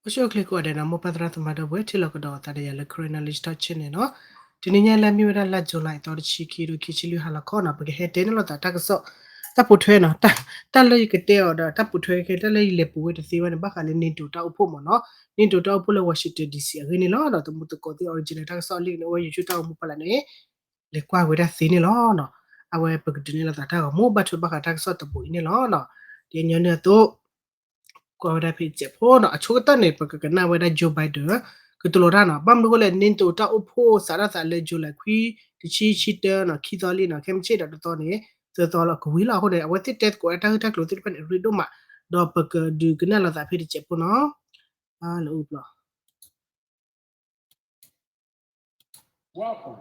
အိၣ်ဆူၣ်အိၣ်ချ့ကိးဂၤဒဲးနီၤ, မိၢ်ပၢ်သရၣ်သမါဒီပုၢ်ဝဲၢ် ထံၣ်လိာ်ကဒီးသးဒီးယၤလၢ Karen Knowledge Talk Channel နီၤ. တနံၤညါလၢအမ့ၢ်ဝဲဒၣ်လါ July အသီတဆံခံ ဒီးခံဆံလွံၢ် ဟါလီၤခီနီၤ, ပကဟဲတဲန့ၢ်လိာ်သးတၢ်ကစီၣ် တၢ်ပိာ်ထွဲနီၤ, တၢ်လၢယကတဲအီၤဒီးတၢ်ပိာ်ထွဲခဲ တၢ်လၢယလဲၤပူၤဝဲတသ့ဘၣ်န့ၣ် ဘၣ်ဃးလၢ NATO တၢ်အိၣ်ဖှိၣ်မ့ၢ်နီၤ, NATO တၢ်အိၣ်ဖှိၣ်လၢ Washington D C အဂ့ၢ်န့ၣ်လီၤ. ဒီးသမူသကိးသ့ၣ် original တၢ်ကစီၣ်အလံာ်န့ၣ် အိၣ်ဝဲ YouTube တၢ်ဂီၤမူဖီလာ်န့ၣ် လဲၤကွၢ်ဝဲဒၣ်သ့န့ၣ်လီၤ. အဝဲပကဒုးနဲၣ်လိာ်သးတၢ်ဂီၤမူ ဘၣ်ထွဲဘၣ်ဃးတၢ်ကစီၣ်တဘိအံၤန့ၣ်လီၤ. ဒ်ညီနုၢ်အသိး ကွၢ်ဝဲဒၣ်ဖဲစဲးဖိနီၤ, အဆိကတၢၢ်န့ၣ် ပကကနၣ်ဝဲဒၣ် Joe Biden ကတိၤလီၤတၢ်နီၤ, ဘၣ်မနုၤအဃိလဲၣ် NATO တၢ်အိၣ်ဖှိၣ်စးထီၣ်သးလၢ July ခွံ တဆံ ဆံတၢနီၤ, ခံသီလံနီၤ, ခဲမုၢ်ဆ့ၣ်ဒီးတသီန့ၣ် သၢသီလီၤ ကဝံၤလီၤ. အဃိန့ၣ် အဝဲသ့ၣ်တဲသကိးဝဲတၢ်ဂ့ၢ်တၢ်ကျိၤသ့ၣ်တဖၣ်န့ၣ် အရ့ဒိၣ်မး, ဒီးပကဒုးကနၣ်လိာ်သးဖဲတစဲးဖိနီၤ. လၢအိၣ်ဘျီ Welcome.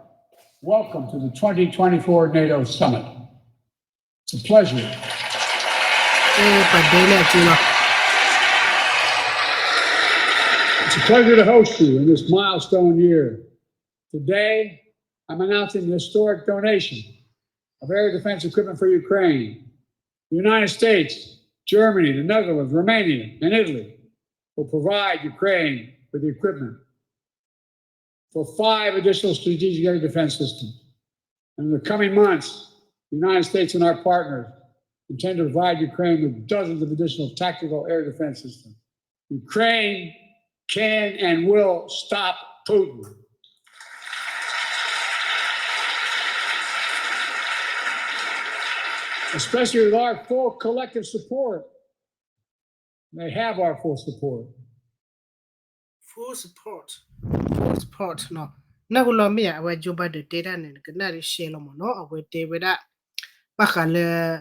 Welcome to the twenty twenty-four NATO Summit. It's a pleasure. ပဒဲန့ၣ်အက့လီၤ. It's a pleasure to host you in this milestone year. Today, I'm announcing the historic donation of air defense equipment for Ukraine. The United States, Germany, the Netherlands, Romania, and Italy will provide Ukraine with the equipment for five additional strategic air defense systems. And in the coming months, the United States and our partners intend to provide Ukraine with dozens of additional tactical air defense systems. Ukraine can and will stop Putin. Especially with our full collective support. They have our full support. Full support, full support နီၤ. နၢ်ဟူလီၤမ့ၢ်ဧါ, အဝဲ Joe Biden တဲတၢ်န့ၣ် နကနၣ်ရံရှဲလီၤမ့ၢ်နီၤ. အဝဲတဲဝဲဒၣ် ဘၣ်ဃးလၢ တၢ်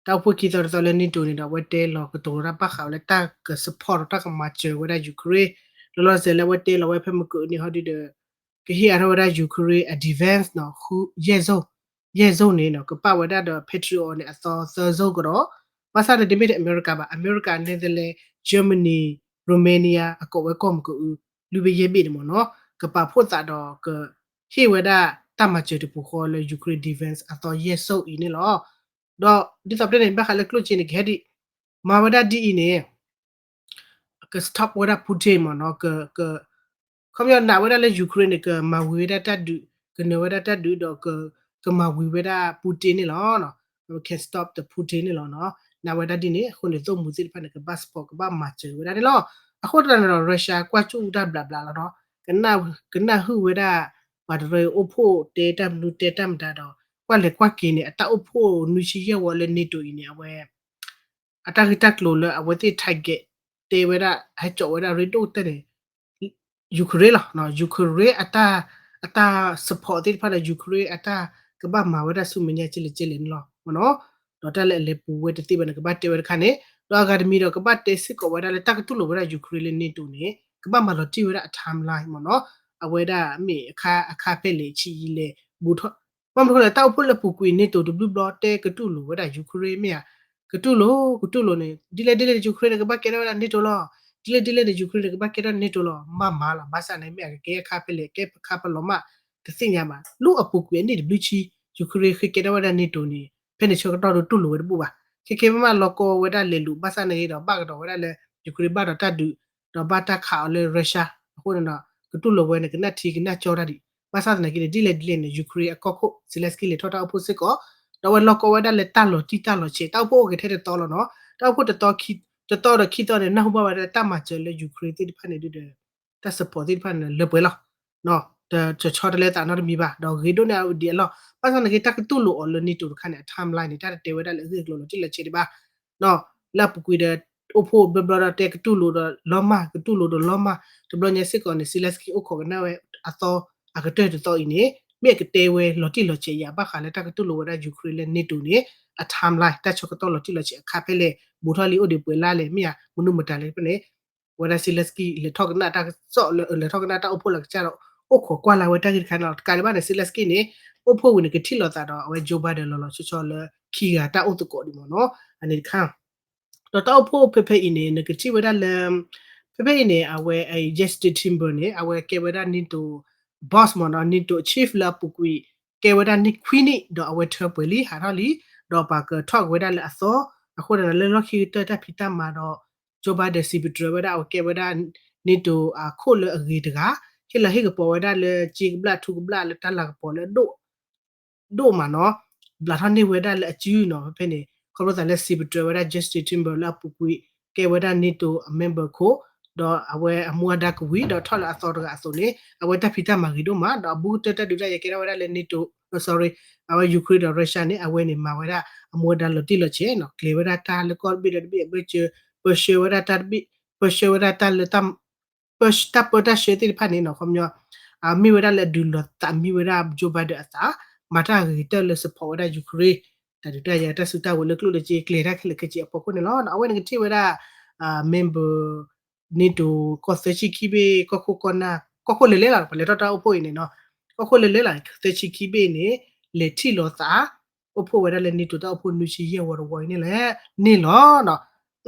အိၣ်ဖှိၣ်ခံသီတသီလၢ NATO န့ၣ်ဒီး အဝဲတဲလီၤကတိၤတၢ်ဘၣ်ဃးဝဲလၢတၢ်က support ဒီးတၢ်ကမၤစၢၤဝဲဒၣ် Ukraine လီၤလီၤဆဲးလၢအဝဲတဲလီၤဝဲဖဲမုၢ်ကၢၢ်န့ၣ် ဟီဒုဒီး ကဟ့ၣ်အါထီၣ်ဝဲဒၣ် Ukraine အ defense နီၤ, ယဲၢ်စိၣ် ယဲၢ်စိၣ်န့ၣ်နီၤ ကပာ်ဝဲဒၣ်ဒီး Patriot န့ၣ် အသီသၢစိၣ်ကဒီး, ဘၣ်ဆၣ်န့ၣ် တမ့ၢ်ထဲအမဲရကၤဘၣ်, အမဲရကၤ Netherlands, Germany, Romania အကိးဝဲကီၢ်မုၢ်ကအု လွံၢ်ဘ့ၣ်ယဲၢ်ဘ့ၣ်န့ၣ်မ့ၢ်နီၤ ကပာ်ဖှိၣ်သးဒီးက ဟ့ၣ်ဝဲဒၣ်တၢ်မၤစၢၤတပူၤဃီလၢ Ukraine defense အသီယဲၢ်စိၣ်အံၤန့ၣ်လီၤ. ဒီးဒ်သိးပတဲန့ၣ် ဘၣ်ဃးလၢကျိၣ်စ့န့ၣ် ကဟဲဒ် မၤဝဲဒၣ်ဒ်အံၤန့ၣ် က stop ဝဲဒၣ် Putin မ့ၢ်နီၤ, ခီပညီနာ်ဝဲဒၣ်လၢ Ukraine န့ၣ် ကမၤဝံၤဝဲဒၣ်တၢ်ဒုး, ကနၢၤဝဲဒၣ်တၢ်ဒုးဒီး ကမၤဝံၤဝဲဒၣ် Putin န့ၣ်လီၤ. We can stop the Putin န့ၣ်လီၤနီၤ. နာ်ဝဲဒၣ်ဒ်န့ၣ် အဃိန့ၣ် သိၣ်မှံၤသ့ၣ်တဖၣ်န့ၣ် ကဘၣ် support ကဘၣ်မၤစၢၤဝဲဒၣ်န့ၣ်လီၤ. အဃိသတးန့ၣ်ဒီး Russia ကွၢ်ကၠူၣ်တၢ်ဘျးဘျးလီၤနီၤ, ကနၢ်ဟုၣ်ဝဲဒၣ် ပှၤတရၢအိၣ်ဖှိၣ်တဲတၢ်မနုၤတဲတၢ်မတၤဒီး ကွၢ်လဲၤကွၢ်က့ၤန့ၣ် အတၢ်အိၣ်ဖှိၣ်နွံဆံယဲၢ်ဝီလၢ NATO အံၤန့ၣ် အဝဲ အတၢ်ဂ့ၢ်တၢ်ကျိၤလၢအဝဲသ့ၣ် target တဲဝဲဒၣ် ဟဲကၠီးဝဲဒၣ်ရ့ဒိၣ်ကတၢၢ်န့ၣ် Ukraine လီၤ. Ukraine အတၢ် အတၢ် support သ့ၣ်တဖၣ်ဒီး Ukraine အတၢ်ကဘၣ်မၤဝဲဒၣ်ဆူမဲာ်ညါကလဲၣ်ကလဲၣ်န့ၣ်လီၤမ့ၢ်နီၤ. ဒီးတၢ်လၢအလဲၤပူၤဝဲတသ့ဘၣ်န့ၣ် ကဘၣ်တဲဝဲတခါန့ၣ် ဒီးအဂၤတမံၤဒီး ကဘၣ်တဲစ့ၢ်ကီးဝဲဒၣ်လၢတၢ်ကတူၢ်လိာ်ဝဲဒၣ် Ukraine လၢ NATO န့ၣ် ကဘၣ်မၤလီၤတံၢ်ဝဲဒၣ်အ timeline မ့ၢ်နီၤ. အဝဲဒၣ်မ့ၢ်အခါအခါဖဲလဲၣ် ဆံးယံာ်လဲၣ် ဘူးထီၣ် ဘၣ်မနုၤအဃိလဲၣ် တၢ်အိၣ်ဖှိၣ်လၢအပူၤကွံာ် NATO တဘျုးဘျီတဲကတူၢ်လိာ်ဝဲဒၣ် Ukraine မ့ၢ်ဧါ, ကတူၢ်လိာ် ကတူၢ်လိာ်န့ၣ် ဒ်လဲၣ်ဒ်လဲၣ်န့ၣ် Ukraine န့ၣ် ကဘၣ်ကဲထီၣ်ဝဲဒၣ် NATO လီၤ. ဒ်လဲၣ်ဒ်လဲၣ်န့ၣ် Ukraine န့ၣ် ကဘၣ်ကဲထီၣ် NATO လီၤ. မ့ၢ်မးလီၤ. ဘၣ်ဆၣ်န့ၣ် မ့ၢ်အကကဲအခါဖဲလဲၣ် ကဲအခါဖဲလီၤမး တသ့ၣ်ညါဘၣ်. လၢအပူၤကွံာ်အနံၣ်တဘျုးဆံ Ukraine ဃ့ကဲထီၣ်ဝဲဒၣ် NATO န့ၣ် ဖဲန့ၣ်ဆၢကတီၢ်ဒုးတူၢ်လိာ်ဝဲတဘူၣ်ဘၣ်. ခဲကဲမ့ၢ်မးလီၢ်ကီဝဲဒၣ်လဲၤလူၤ ဘၣ်ဆၣ်န့ၣ်ဂ့ၤဒီး ဘၣ်ကဒီးဝဲဒၣ်လၢ Ukraine ဘၣ်ဒီးတၢ်ဒုး ဒီးဘၣ်တၢ်ခးအီၤလၢ Russia အဃိန့ၣ်ဒီး ကတူၢ်လိာ်ဝဲန့ၣ် ကနၣ်ထံကနၣ်ကၠီတၢ်ဒံး. ဘၣ်ဆၣ်သနာ်က့န့ၣ် ဒ်လဲၣ်ဒ်လဲၣ်န့ၣ် Ukraine အကီၢ်ခိၣ် Zelenskyy လဲၤထီၣ်တၢ်အိၣ်ဖှိၣ်စ့ၢ်ကီး ဒီးအဝဲလီၢ်ကီဝဲဒၣ်လၢတၢ်လီၤတံၢ်တၢ်လီၤဆဲး တၢ်အိၣ်ဖှိၣ်အိၣ်က့ၤထဲတသီလီၤနီၤ. တၢ်အိၣ်ဖှိၣ်တသီခံ တသီဒီးခံသီန့ၣ် နၢ်ဟူဘၣ်ဝဲဒၣ်တၢ်မၤစၢၤလၢ Ukraine သ့ၣ်တဖၣ်န့ၣ်ဒုဒီး တၢ် support သ့ၣ်တဖၣ်န့ၣ် လၢပှဲၤလီၤ. တဆီတလဲသးနီတမံၤဘၣ် ဒီးဂ့ၤဒိၣ်န့ၢ်အဒံးအလီၢ်. ဘၣ်ဆၣ်သနာ်က့ တၢ်ကတူၢ်လိာ်အီၤလၢ NATO တခါန့ၣ် အ timeline န့ၣ် တၢ်တတဲဝဲဒၣ်လၢအဂ့ၢ်အကျိၤလီၤတံၢ်လီၤဆဲးဒံးဘၣ် လၢအပူၤကွံာ်ဒီး အိၣ်ဖှိၣ်ဘျီဘျီဒီးတဲကတူၢ်လိာ်ဒီးလီၤမၢ် ကတူၢ်လိာ်ဒီးလီၤမၢ် တဘျီညါစ့ၢ်ကီးန့ၣ် Zelenskyy အိၣ်ခိးကနၣ်ဝဲအသီအကတၢၢ်တသီအံၤန့ၣ် မ့ၢ်အကတဲဝဲလီၤတံၢ်လီၤဆဲးယၤ ဘၣ်ဃးလၢတၢ်ကတူၢ်လိာ်ဝဲဒၣ် Ukraine လၢ NATO န့ၣ် အ timeline တၢ်ဆၢကတီၢ်လီၤတံၢ်လီၤဆဲးအခါဖဲလဲၣ် ဘူးထီၣ်လံအိၣ်ဒံးပှဲၤလါလဲၣ် မ့ၢ်ဧါ မနုၤမတၤလဲၣ်ဖဲန့ၣ် ဝဲဒၣ် Zelenskyy လဲၤထီၣ်ကနၣ်တၢ်ကစီၣ်လၢ လဲၤထီၣ်ကနၣ်တၢ်အိၣ်ဖှိၣ်လၢကစၢ်ဒီး အိၣ်ခိးကွၢ်လၢ်ဝဲတၢ်ဂ့ၢ်တခါန့ၣ်လီၤ. တကးဒံးဘၣ်န့ၣ် Zelenskyy န့ၣ် အိၣ်ဖှိၣ်ဝံၤန့ၣ် ကထံၣ်လိာ်သးဒီးအဝဲ Joe Biden လီၤလီၤဆီဆီလၢခံဂၤတၢ်အိၣ်သကိးဒံးမ့ၢ်နီၤ အန့ၣ်တခါ ဒီးတၢ်အိၣ်ဖှိၣ်ဖဲဖဲအံၤန့ၣ် နကထံၣ်ဝဲဒၣ်လၢ ဖဲဖဲအံၤန့ၣ် အဝဲ Jens Stoltenberg န့ၣ် အဝဲကဲဝဲဒၣ် NATO boss မ့ၢ်နီၤ NATO chief လၢအပူၤကွံာ် ကဲဝဲဒၣ်နံၣ်ခွံနံၣ် ဒီးအဝဲထၢပှဲၤလံ ဟးထီၣ်လံ ဒီးပှၤကထီၣ်က့ၤဝဲဒၣ်လၢအသီ အဃိန့ၣ် လၢလီၢ်ခံကတၢၢ်တၢ်ဖံးတၢ်မၤဒီး Joe Biden စံးပတြၢၤဝဲဒၣ် အဝဲကဲဝဲဒၣ် NATO အခိၣ်လၢအဂ့ၤတဂၤ, ဟ့ၣ်လီၤဟ့ၣ်ကပီၤဝဲဒၣ်လၢ စ့ကဘျၣ်ထူကဘျၣ်လၢတၢ်လၤကပီၤလၢ ဒိၣ်မးနီၤ, ဘျးထီၣ်န့ၢ်ဝဲဒၣ်လၢအစုနီၤ, ဖဲဖဲန့ၣ် ခီဖျိသးလၢ စံးပတြၢၤဝဲဒၣ် Justin Timberlake လၢအပူၤကွံာ် ကဲဝဲဒၣ် NATO အ member ခိၣ်, ဒီးအဝဲအမူအဒါကဝံၤ ဒီးထီၣ်လၢအသီတဂၤအသိးန့ၣ် အဝဲတၢ်ဖံးတၢ်မၤဂ့ၤဒိၣ်မး, ဒီးအဘူးကတၢၢ်တၢ်ဒုးတၢ်ယၤကဲထီၣ်ဝဲဒၣ်လၢ NATO, sorry, အဝဲ Ukraine ဒီး Russia န့ၣ် အဝဲန့ၣ်မၤဝဲဒၣ်အမူအဒါလီၤတံၢ်လီၤဆဲးနီၤ, ကျဲၤဝဲဒၣ်တၢ်လၢကီၢ်တဘ့ၣ်ဒီးတဘ့ၣ်, ပၢဆှၢဝဲဒၣ်တၢ်တဘ့ၣ်, ပၢဆှၢဝဲဒၣ်တၢ်လၢ တၢ်ပၢတၢ်ဆှၢသ့ၣ်တဖၣ်န့ၣ်နီၤ, ခီပညီ မ့ၢ်ဝဲဒၣ်လၢအဒုးလီၤသးမံဝဲဒၣ် Joe Biden အသး, မၤတၢ်ဂ့ၤကတၢၢ်လၢ support ဝဲဒၣ် Ukraine တၢ်ဒုးတၢ်ယၤ တၢ်စုတၢ်ဝဲၤလၢကျိၣ်လၢစ့ ကျဲၤတၢ်ခဲလၢာ်ခဲဆ့အဖီခိၣ်န့ၣ်လီၤ. အဝဲန့ၣ်ကထံၣ်ဝဲဒၣ် member NATO ကီၢ်သၢဆံခံဘ့ၣ် ကီၢ်ခိၣ်ကီၢ်နၢ် ကီၢ်ခိၣ်လၢလဲၤလီၤ ပှၤလဲၤထီၣ်တၢ်အိၣ်ဖှိၣ်အံၤန့ၣ်နီၤ, ကီၢ်ခိၣ်လၢလဲၤလီၤ သၢဆံခံဘ့ၣ်န့ၣ် လဲၤထံၣ်လီၤသး အိၣ်ဖှိၣ်ဝဲဒၣ်လၢ NATO တၢ်အိၣ်ဖှိၣ်နွံဆံယဲၢ်ဝီတဝီအံၤန့ၣ်လဲၣ် န့ၣ်လီၤနီၤ.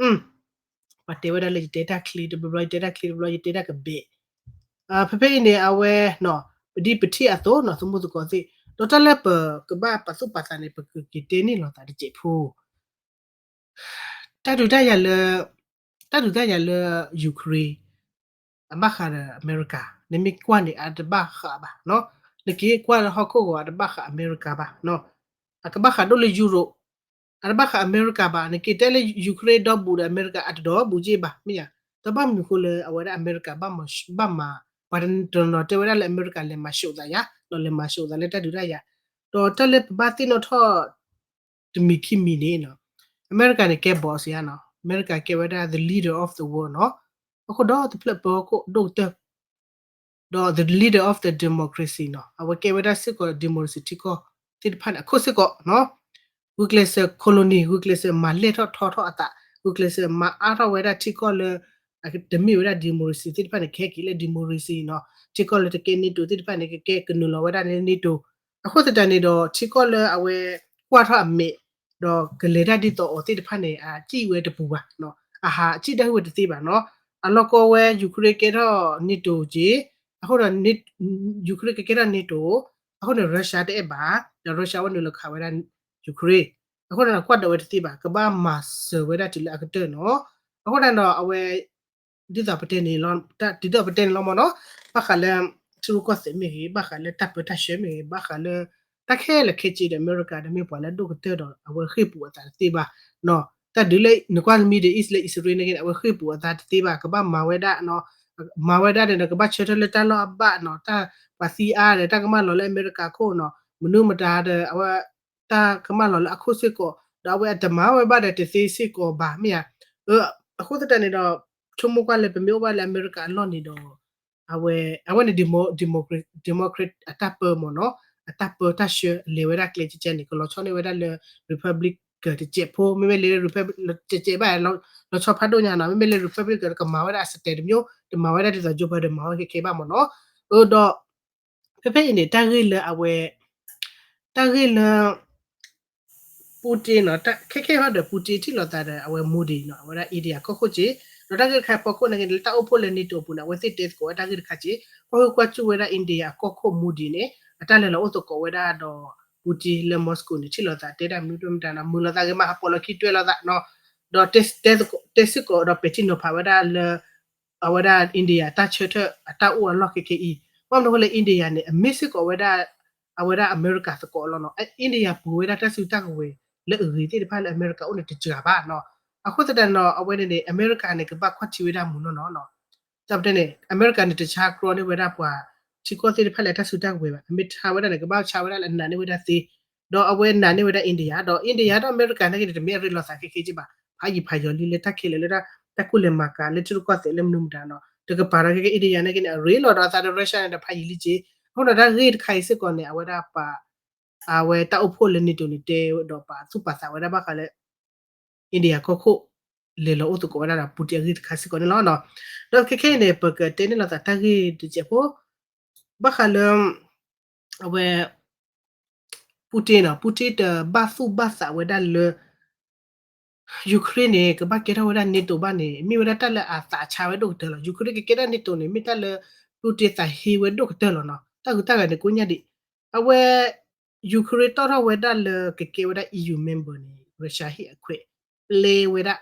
ပှၤတဲဝဲဒၣ်လၢ ယတဲတၢ်ချ့တဘျီဘျီ ယတဲတၢ်ချ့တဘျီ ယတဲတၢ်ကဘဲး, ဖဲဖဲအံၤန့ၣ် အဝဲ ပဒံပထံၣ်အသိးနီၤ သမူသကိးသ့ၣ်, ဒီးတၢ်လၢပကဘၣ်ပာ်သူၣ်ပာ်သးန့ၣ် ပကက့ၤတဲန့ၢ်လီၤသးတစဲးဖိ တၢ်ဒုးတၢ်ယၤလၢ တၢ်ဒုးတၢ်ယၤလၢ Ukraine အဘၣ်ဃးဒီးအမဲရကၤ, နမ့ၢ်ကွၢ်န့ၣ် အတဘၣ်ဃးဘၣ်နီၤ, နက့ၤကွၢ်လၢဟီၣ်ခိၣ်ဂီၤ အတဘၣ်ဃးအမဲရကၤဘၣ်နီၤ, အကဘၣ်ဃးဒိၣ်လၢ Europe, အတဘၣ်ဃးအမဲရကၤဘၣ်, နက့ၤတဲလၢ Ukraine ဒီဘူးဒီးအမဲရကၤ အတဒီဘူးက့ဘၣ် မ့ၢ်ဧါ, တဘၣ်မနုၤဃိလၢအဝဲဒၣ်အမဲရကၤ ဘၣ်မၤ ပှၤတနီၤတဲဝဲဒၣ်လၢအမဲရကၤလဲၤမၤၡိးသးယၤ, ဒီးလဲၤမၤၡိးသးလၢတၢ်ဒုးတၢ်ယၤ, ဒီးတၢ်လၢပဘၣ်သ့ၣ်နီၣ်ထီၣ် တမံၤခံမံၤန့ၣ်နီၤ, အမဲရကၤန့ၣ်ကဲ boss ယါနီၤ, အမဲရကၤကဲဝဲဒၣ် the leader of the world နီၤ, အဃိဒီးတဖျၢၣ်ပၢဟီၣ်ခိၣ်ဒိၣ်ကတၢၢ်, ဒီး the leader of the democracy နီၤ, အဝဲကဲဝဲဒၣ်စ့ၢ်ကီး democracy ထံကီၢ်သ့ၣ်တဖၣ်န့ၣ် အခိၣ်စ့ၢ်ကီးနီၤ, ဂုာ်ကျဲးစၢး colony ဂုာ်ကျဲးစၢးမၤလဲၢ်ထီၣ်ထီထီၣ်အသး, ဂုာ်ကျဲးစၢးမၤအါထီၣ်ဝဲဒၣ်ထံကီၢ်လၢ တမ့ၢ်ဝဲဒၣ် democracy သ့ၣ်တဖၣ်န့ၣ် ကဟဲက့ၤလၢ democracy နီၤ, ထံကီၢ်လၢတကဲ NATO သ့ၣ်တဖၣ်န့ၣ် ကကဲကနုာ်လီၤဝဲဒၣ်လၢ NATO, အဃိသတးန့ၣ်ဒီး ထံကီၢ်လၢအဝဲ ကွၢ်ထီၣ်အမဲာ် ဒီးကလဲၤတၢ်ဒ်သိးအီၤသ့ၣ်တဖၣ်န့ၣ် အစံၣ်ဝဲတပူၤဘၣ်နီၤ, အဟးစံၣ်တၢ်ဟ့ၣ်ဝဲတသ့ဘၣ်နီၤ, အလီၢ်ကီဝဲ Ukraine ကဲထီၣ် NATO က့, အဃိဒီး Ukraine ကကဲထီၣ် NATO, အဃိန့ၣ် Russia တအဲၣ်ဘၣ်, ဒီး Russia ဝဲနုာ်လီၤခးဝဲဒၣ် Ukraine, အဃိန့ၣ် ကွၢ်ဒီးဝဲတသ့ဘၣ်, ကဘၣ်မၤစၢၤဝဲဒၣ်တုၤလၢအကတၢၢ်နီၤ, အဃိန့ၣ်ဒီးအဝဲ ဒ်သိးပတဲန့ၣ်လီၤ, ဒ်သိးပတဲန့ၣ်လီၤမ့ၢ်နီၤ, ဘၣ်ဃးလၢ ထံရူၢ်ကီၢ်သဲးမ့ၢ်ဂ့ၤ, ဘၣ်ဃးလၢတၢ်ပၢတၢ်ဆှၢမ့ၢ်ဂ့ၤ, ဘၣ်ဃးလၢ တၢ်ခဲလၢာ်ခဲဆ့ဒီး အမဲရကၤဒီးမ့ၢ်ပှၤလၢအဒိၣ်ကတၢၢ်ဒီး အဝဲဃ့ၢ်ပူၤအသးတသ့ဘၣ်နီၤ, တၢ်ဒုးလၢနကွၢ် Middle East လၢ အံၣ်စရ့လးန့ၣ်က့န့ၣ် အဝဲဃ့ၢ်ပူၤအသးတသ့ဘၣ်, ကဘၣ်မၤဝဲဒၣ်နီၤ, မၤဝဲဒၣ်န့ၣ်ဒီး ကဘၣ်ဆၢထၢၣ်လၢတၢ်လီၢ်အဘၣ်နီၤ, တၢ်ပှၤသံအါဒီး တၢ်ကမၣ်လီၤလၢအမဲရကၤခိၣ်နီၤ, မနုၤမတၤဒီး အဝဲ တၢ်ကမၣ်လီၤလၢအခိၣ်စ့ၢ်ကီး, ဒီးအဝဲအတမၤဝဲဘၣ်ဒီးတသ့စ့ၢ်ကီးဘၣ် မ့ၢ်ဧါ, အဃိသတးန့ၣ်ဒီး ဆိကမိၣ်ကွၢ်လၢပမ့ၢ်အိၣ်ဘၣ်လၢအမဲရကၤအလီၢ်န့ၣ်ဒီး အဝဲ အဝဲန့ၣ် democracy အတၢ်ပၢမ့ၢ်နီၤ, အတၢ်ပၢတၢ်ဆှၢလဲၤဝဲဒၣ်ကျဲကဲကဲန့ၣ် ကလီၤဆီန့ၢ်ဝဲဒၣ်လၢ Republican တစဲးဖိ, မ့မ့ၢ်လၢ Republican တစဲးဘၣ် လီၤဆီဖးဒိၣ်ညါနီၤ, မ့မ့ၢ်လၢ Republican ကမၤဝဲဒၣ်အစတဲတမျိုး, တမၤဝဲဒၣ်ဒ်သိး Joe Biden မၤဝဲခဲခဲဘၣ်မ့ၢ်နီၤ, အၢဒီး ဖဲဖဲအံၤန့ၣ် တၢ်ဂ့ၢ်လၢအဝဲ တၢ်ဂ့ၢ်လၢ Putin နီၤ, ခဲခဲဟီဒီး Putin ထံၣ်လိာ်သးဒီး အဝဲ Modi နီၤ, အဝဲဒၣ် India ကီၢ်ခိၣ်က့, ဒီးတၢ်ဂ့ၢ်တခါအဖီခိၣ်န့ၣ် လၢတၢ်အိၣ်ဖှိၣ်လၢ NATO အပူၤန့ၣ် အဝဲသ့ၣ်တဲသကိးဝဲတၢ်ဂ့ၢ်တခါက့, ကွၢ်ဟုၣ်ကွၢ်စူၣ်ဝဲဒၣ် India အကီၢ်ခိၣ် Modi န့ၣ် အတၢ်လဲၤလီၤအိၣ်သကိးဝဲဒၣ်ဒီး Putin လၢ Moscow န့ၣ် ထံၣ်လိာ်သးတဲဒၣ်မနုၤတမတၤနီၤ, မုာ်လိာ်သးဂ့ၤမး ဟးပိာ်လီၤခံတွဲလိာ်သးနီၤ, ဒီးတဲစ့ၢ်ကီးဒီးပဲာ်ထံနီၤဖးဝဲဒၣ်လၢ အဝဲဒၣ် India တၢ်ဆၢထၢၣ်အတၢ်အိၣ်အလီၢ်ခဲခဲအံၤ, ဘၣ်မနုၤအဃိလဲၣ် India န့ၣ် အမ့ၢ်စ့ၢ်ကီးဝဲဒၣ် အဝဲဒၣ်အမဲရကၤသကိးလီၤနီၤ, India ပှ့ၤဝဲဒၣ်တၢ်စုတၢ်ကဝဲၤလၢအဂ့ၤသ့ၣ်တဖၣ်လၢအမဲရကၤအိၣ်န့ၣ်တစှၤဘၣ်နီၤ, အဃိသတးနီၤ အဝဲန့ၣ်န့ၣ် အမဲရကၤန့ၣ် ကဘၣ်ကွၢ်ထံဝဲဒၣ်မုာ်နီၢ်နီၢ်နီၤ, တၢ်ပတဲန့ၣ် အမဲရကၤန့ၣ် တဆါကြီန့ၢ်ဝဲဒၣ်ပှၤထံကီၢ်သ့ၣ်တဖၣ်လၢတၢ်စုတၢ်ကဝဲၤဘၣ်, အမ့ၢ်ဆါဝဲဒၣ်န့ၣ် ကဘၣ်ဆါဝဲဒၣ်လၢအနာ်န့ၢ်ဝဲဒၣ်သ့ ဒီးအဝဲနာ်န့ၢ်ဝဲဒၣ် India, ဒီး India ဒီးအမဲရကၤနာ်က့န့ၣ် တမ့ၢ်အရ့လိာ်သးခဲခဲက့ဘၣ်, ဖးယံာ်ဖးယီၤလံလၢတၢ်ခဲလၢာ်လၢတၢ်ကူၣ်လဲၤမၤကၤလၢထံရူၢ်ကီၢ်သဲးလၢမနုၤမတၤနီၤ, တကပၤဒီးခဲခဲ India နာ်က့န့ၣ် အရ့လိာ်ဒီးအသးဒီး Russia န့ၣ်ဒီး ဖးယံာ်လံက့, အဃိဒီးတၢ်ဂ့ၢ်တခါအံၤစ့ၢ်ကီးန့ၣ် အဝဲဒၣ်ပှၤ အဝဲတၢ်အိၣ်ဖှိၣ်လၢ NATO န့ၣ် တဲဒီးပာ်သူၣ်ပာ်သးဝဲဒၣ်ဘၣ်ဃးလၢ India ကီၢ်ခိၣ် လဲၤလီၤအိၣ်သကိးဝဲဒၣ်ဒီး Putin အဂ့ၢ်တခါစ့ၢ်ကီးန့ၣ်လီၤ. ဒီးခဲခဲအံၤန့ၣ် ပကတဲန့ၢ်လိာ်သးတၢ်ဂ့ၢ်တစဲးဖိ ဘၣ်ဃးလၢ အဝဲ Putin နီၤ, Putin တဘၣ်သူၣ်ဘၣ်သးဝဲဒၣ်လၢ Ukraine န့ၣ် ကဘၣ်ကဲထီၣ်ဝဲဒၣ် NATO ဘၣ်န့ၣ် မ့ၢ်ဝဲဒၣ်တၢ်လၢအသးဆါဝဲဒိၣ်ကတၢၢ်လီၤ. Ukraine ကကဲထီၣ် NATO န့ၣ် မ့ၢ်တၢ်လၢ Putin သးဟ့ဝဲဒိၣ်ကတၢၢ်လီၤနီၤ. တၢ်ဂုၤတၢ်ဂၤန့ၣ် ကိးညါဒံး အဝဲ Ukraine တီၣ်ထီၣ်ဝဲဒၣ်လၢကကဲဝဲဒၣ် EU member န့ၣ် Russia ဟ့ၣ်အခွဲး ပျဲဝဲဒၣ်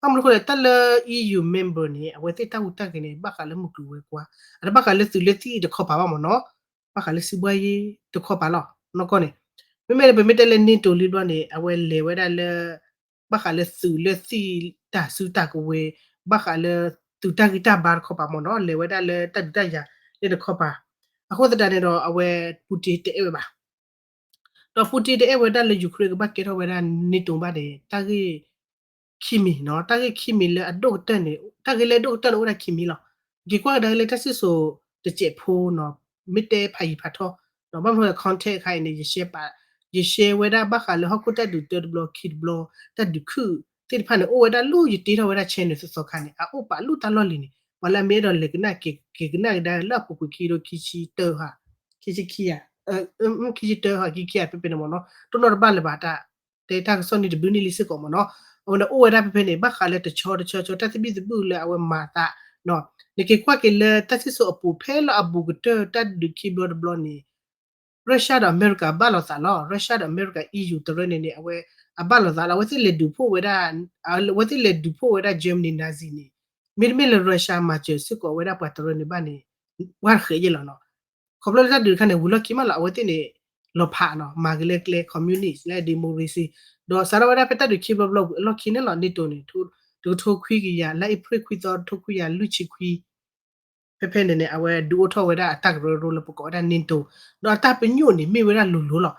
ဘၣ်မနုၤအဃိလဲၣ် တၢ်လၢ E U member န့ၣ် အဝဲသ့ၣ်တၢ်ဟူးတၢ်ဂဲၤန့ၣ် ဘၣ်ဃးလၢမုၢ်ကျိၤဝဲၤကွာ်, အတဘၣ်ဃးလၢသုးလၢသံၣ်တခီပၤဘၣ်မ့ၢ်နီၤ, ဘၣ်ဃးလၢစံးဘှါယ့တခီပၤလီၤ. နီၢ်ကီၢ်န့ၣ် မ့မ့ၢ်လၢပမ့ၢ်တဲလၢ NATO လံဘျီန့ၣ် အဝဲလဲၤဝဲဒၣ်လၢ ဘၣ်ဃးလၢသုးလၢသံၣ်တၢ်စုတၢ်ကဝဲၤ, ဘၣ်ဃးလၢသုးတၢ်ဂံၢ်တၢ်ဘါတခီပၤမ့ၢ်နီၤ, လဲၤဝဲဒၣ်လၢတၢ်ဒုးတၢ်ယၤလၢတခီပၤ, အဃိသတးန့ၣ်ဒီး အဝဲ Putin တအဲၣ်ဝဲဘၣ် ဒီး Putin တအဲၣ်ဝဲဒၣ်လၢ Ukraine ကဘၣ်ကဲထီၣ်ဝဲဒၣ် NATO ဘၣ်န့ၣ် တၢ်ဂ့ၢ်ခံမံၤနီၤ, တၢ်ဂ့ၢ်ခံမံၤလၢအဒိၣ်ကတၢၢ်န့ၣ် တၢ်ဂ့ၢ်လၢအဒိၣ်ကတၢၢ်န့ၣ်အိၣ်ဒၣ်ခံမံၤလီၤ. က့ၤကွၢ်ကဒါက့ၤလၢတၢ်စံၣ်စိၤတစဲးဖိနီၤ, မ့ၢ်တဲဖးယံၤဖးထီ, ဒီးဘၣ်မနုၤ context အခါအံၤန့ၣ် ယရှဲဝဲဒၣ်ဘၣ်ဃးလၢဟီၣ်ခိၣ်တၢ်ဒုးတၢတဘျီခံတဘျီ, တၢ်ဒုးခုၣ်သ့ၣ်တဖၣ်န့ၣ် အိၣ်ဝဲဒၣ်လၢယတ့ထီၣ်ဝဲဒၣ် channel သီသီခါန့ၣ် အအိၣ်ပာ်လၢတၢ်လီၢ်လံၤန့ၣ် ပှၤလၢအမ့ၢ်အဲၣ်ဒိးလဲၤကနၣ်က့ၤကနၣ်ကဒါလၢအပူၤကွံာ်ခံကထိခံဆံတၢဧါ, ခံဆံခံဧါ, ခံဆံတၢဧါ ခံဆံခံဧါ ဖဲဖဲန့ၣ်မ့ၢ်နီၤ, တနီၣ်တဘၣ်လၢၤဘၣ်တၢ် တဲတၢ်ကစီၣ်န့ၣ်တဘျုးန့ၣ်လံစ့ၢ်ကီးမ့ၢ်နီၤ, အဝဲန့ၣ်အိၣ်ဝဲဒၣ်ဖဲဖဲန့ၣ် ဘၣ်ဃးလၢတဆီတဆီဆီ တၢ်သဘံၣ်သဘုၣ်လၢအဝဲမၤသး, နက့ၤကွၢ်က့ၤလၢတၢ်စံၣ်စိၤအပူၤ ဖဲလၢအဘူးကတၢၢ်တၢ်ဒုးခံဘျီတဘျီန့ၣ် Russia ဒီးအမဲရကၤဘၣ်လိာ်သးလီၤ. Russia ဒီးအမဲရကၤ E U တရၢန့ၣ်န့ၣ် အဝဲအဘၣ်လိာ်သးလီၤ. အဝဲသ့ၣ်လဲၤဒုးဖှိၣ်ဝဲဒၣ်, အဝဲသ့ၣ်လဲၤဒုးဖှိၣ်ဝဲဒၣ် Germany Nazi န့ၣ်, မ့တမ့ၢ်လၢ Russia မၤစၢၤစ့ၢ်ကီးဝဲဒၣ်ပှၤတရၢန့ၣ်ဘၣ်န့ၣ် ဝဲတဃဲးယဲၢ်လီၤနီၤ. ခီဖျိလၢတၢ်ဒုးတခါန့ၣ် ဝံၤလီၢ်ခံမးလီၤ, အဝဲသ့ၣ်န့ၣ် လီၤဖးနီၤ, မၤက့ၤလၢကျဲ communist လၢ democracy ဒီးစးထီၣ်ဝဲဒၣ်ဖဲတၢ်ဒုးခံဘျီဘျီဝံၤအလီၢ်ခံန့ၣ်လီၤ. NATO န့ၣ် တကထိခွံကယၤ လါအ့ဖြ့ၣ်ခွံသီ တကထိခွံကယၤလွံၢ်ဆံခွံ ဖဲဖဲန့ၣ်န့ၣ် အဝဲဒုးအိၣ်ထီၣ်ဝဲဒၣ်အတၢ်ကရၢကရိလၢပကိးဝဲဒၣ် NATO ဒီးအတၢ်ပညိၣ်န့ၣ်မ့ၢ်ဝဲဒၣ်လိၤလိၤလီၤ.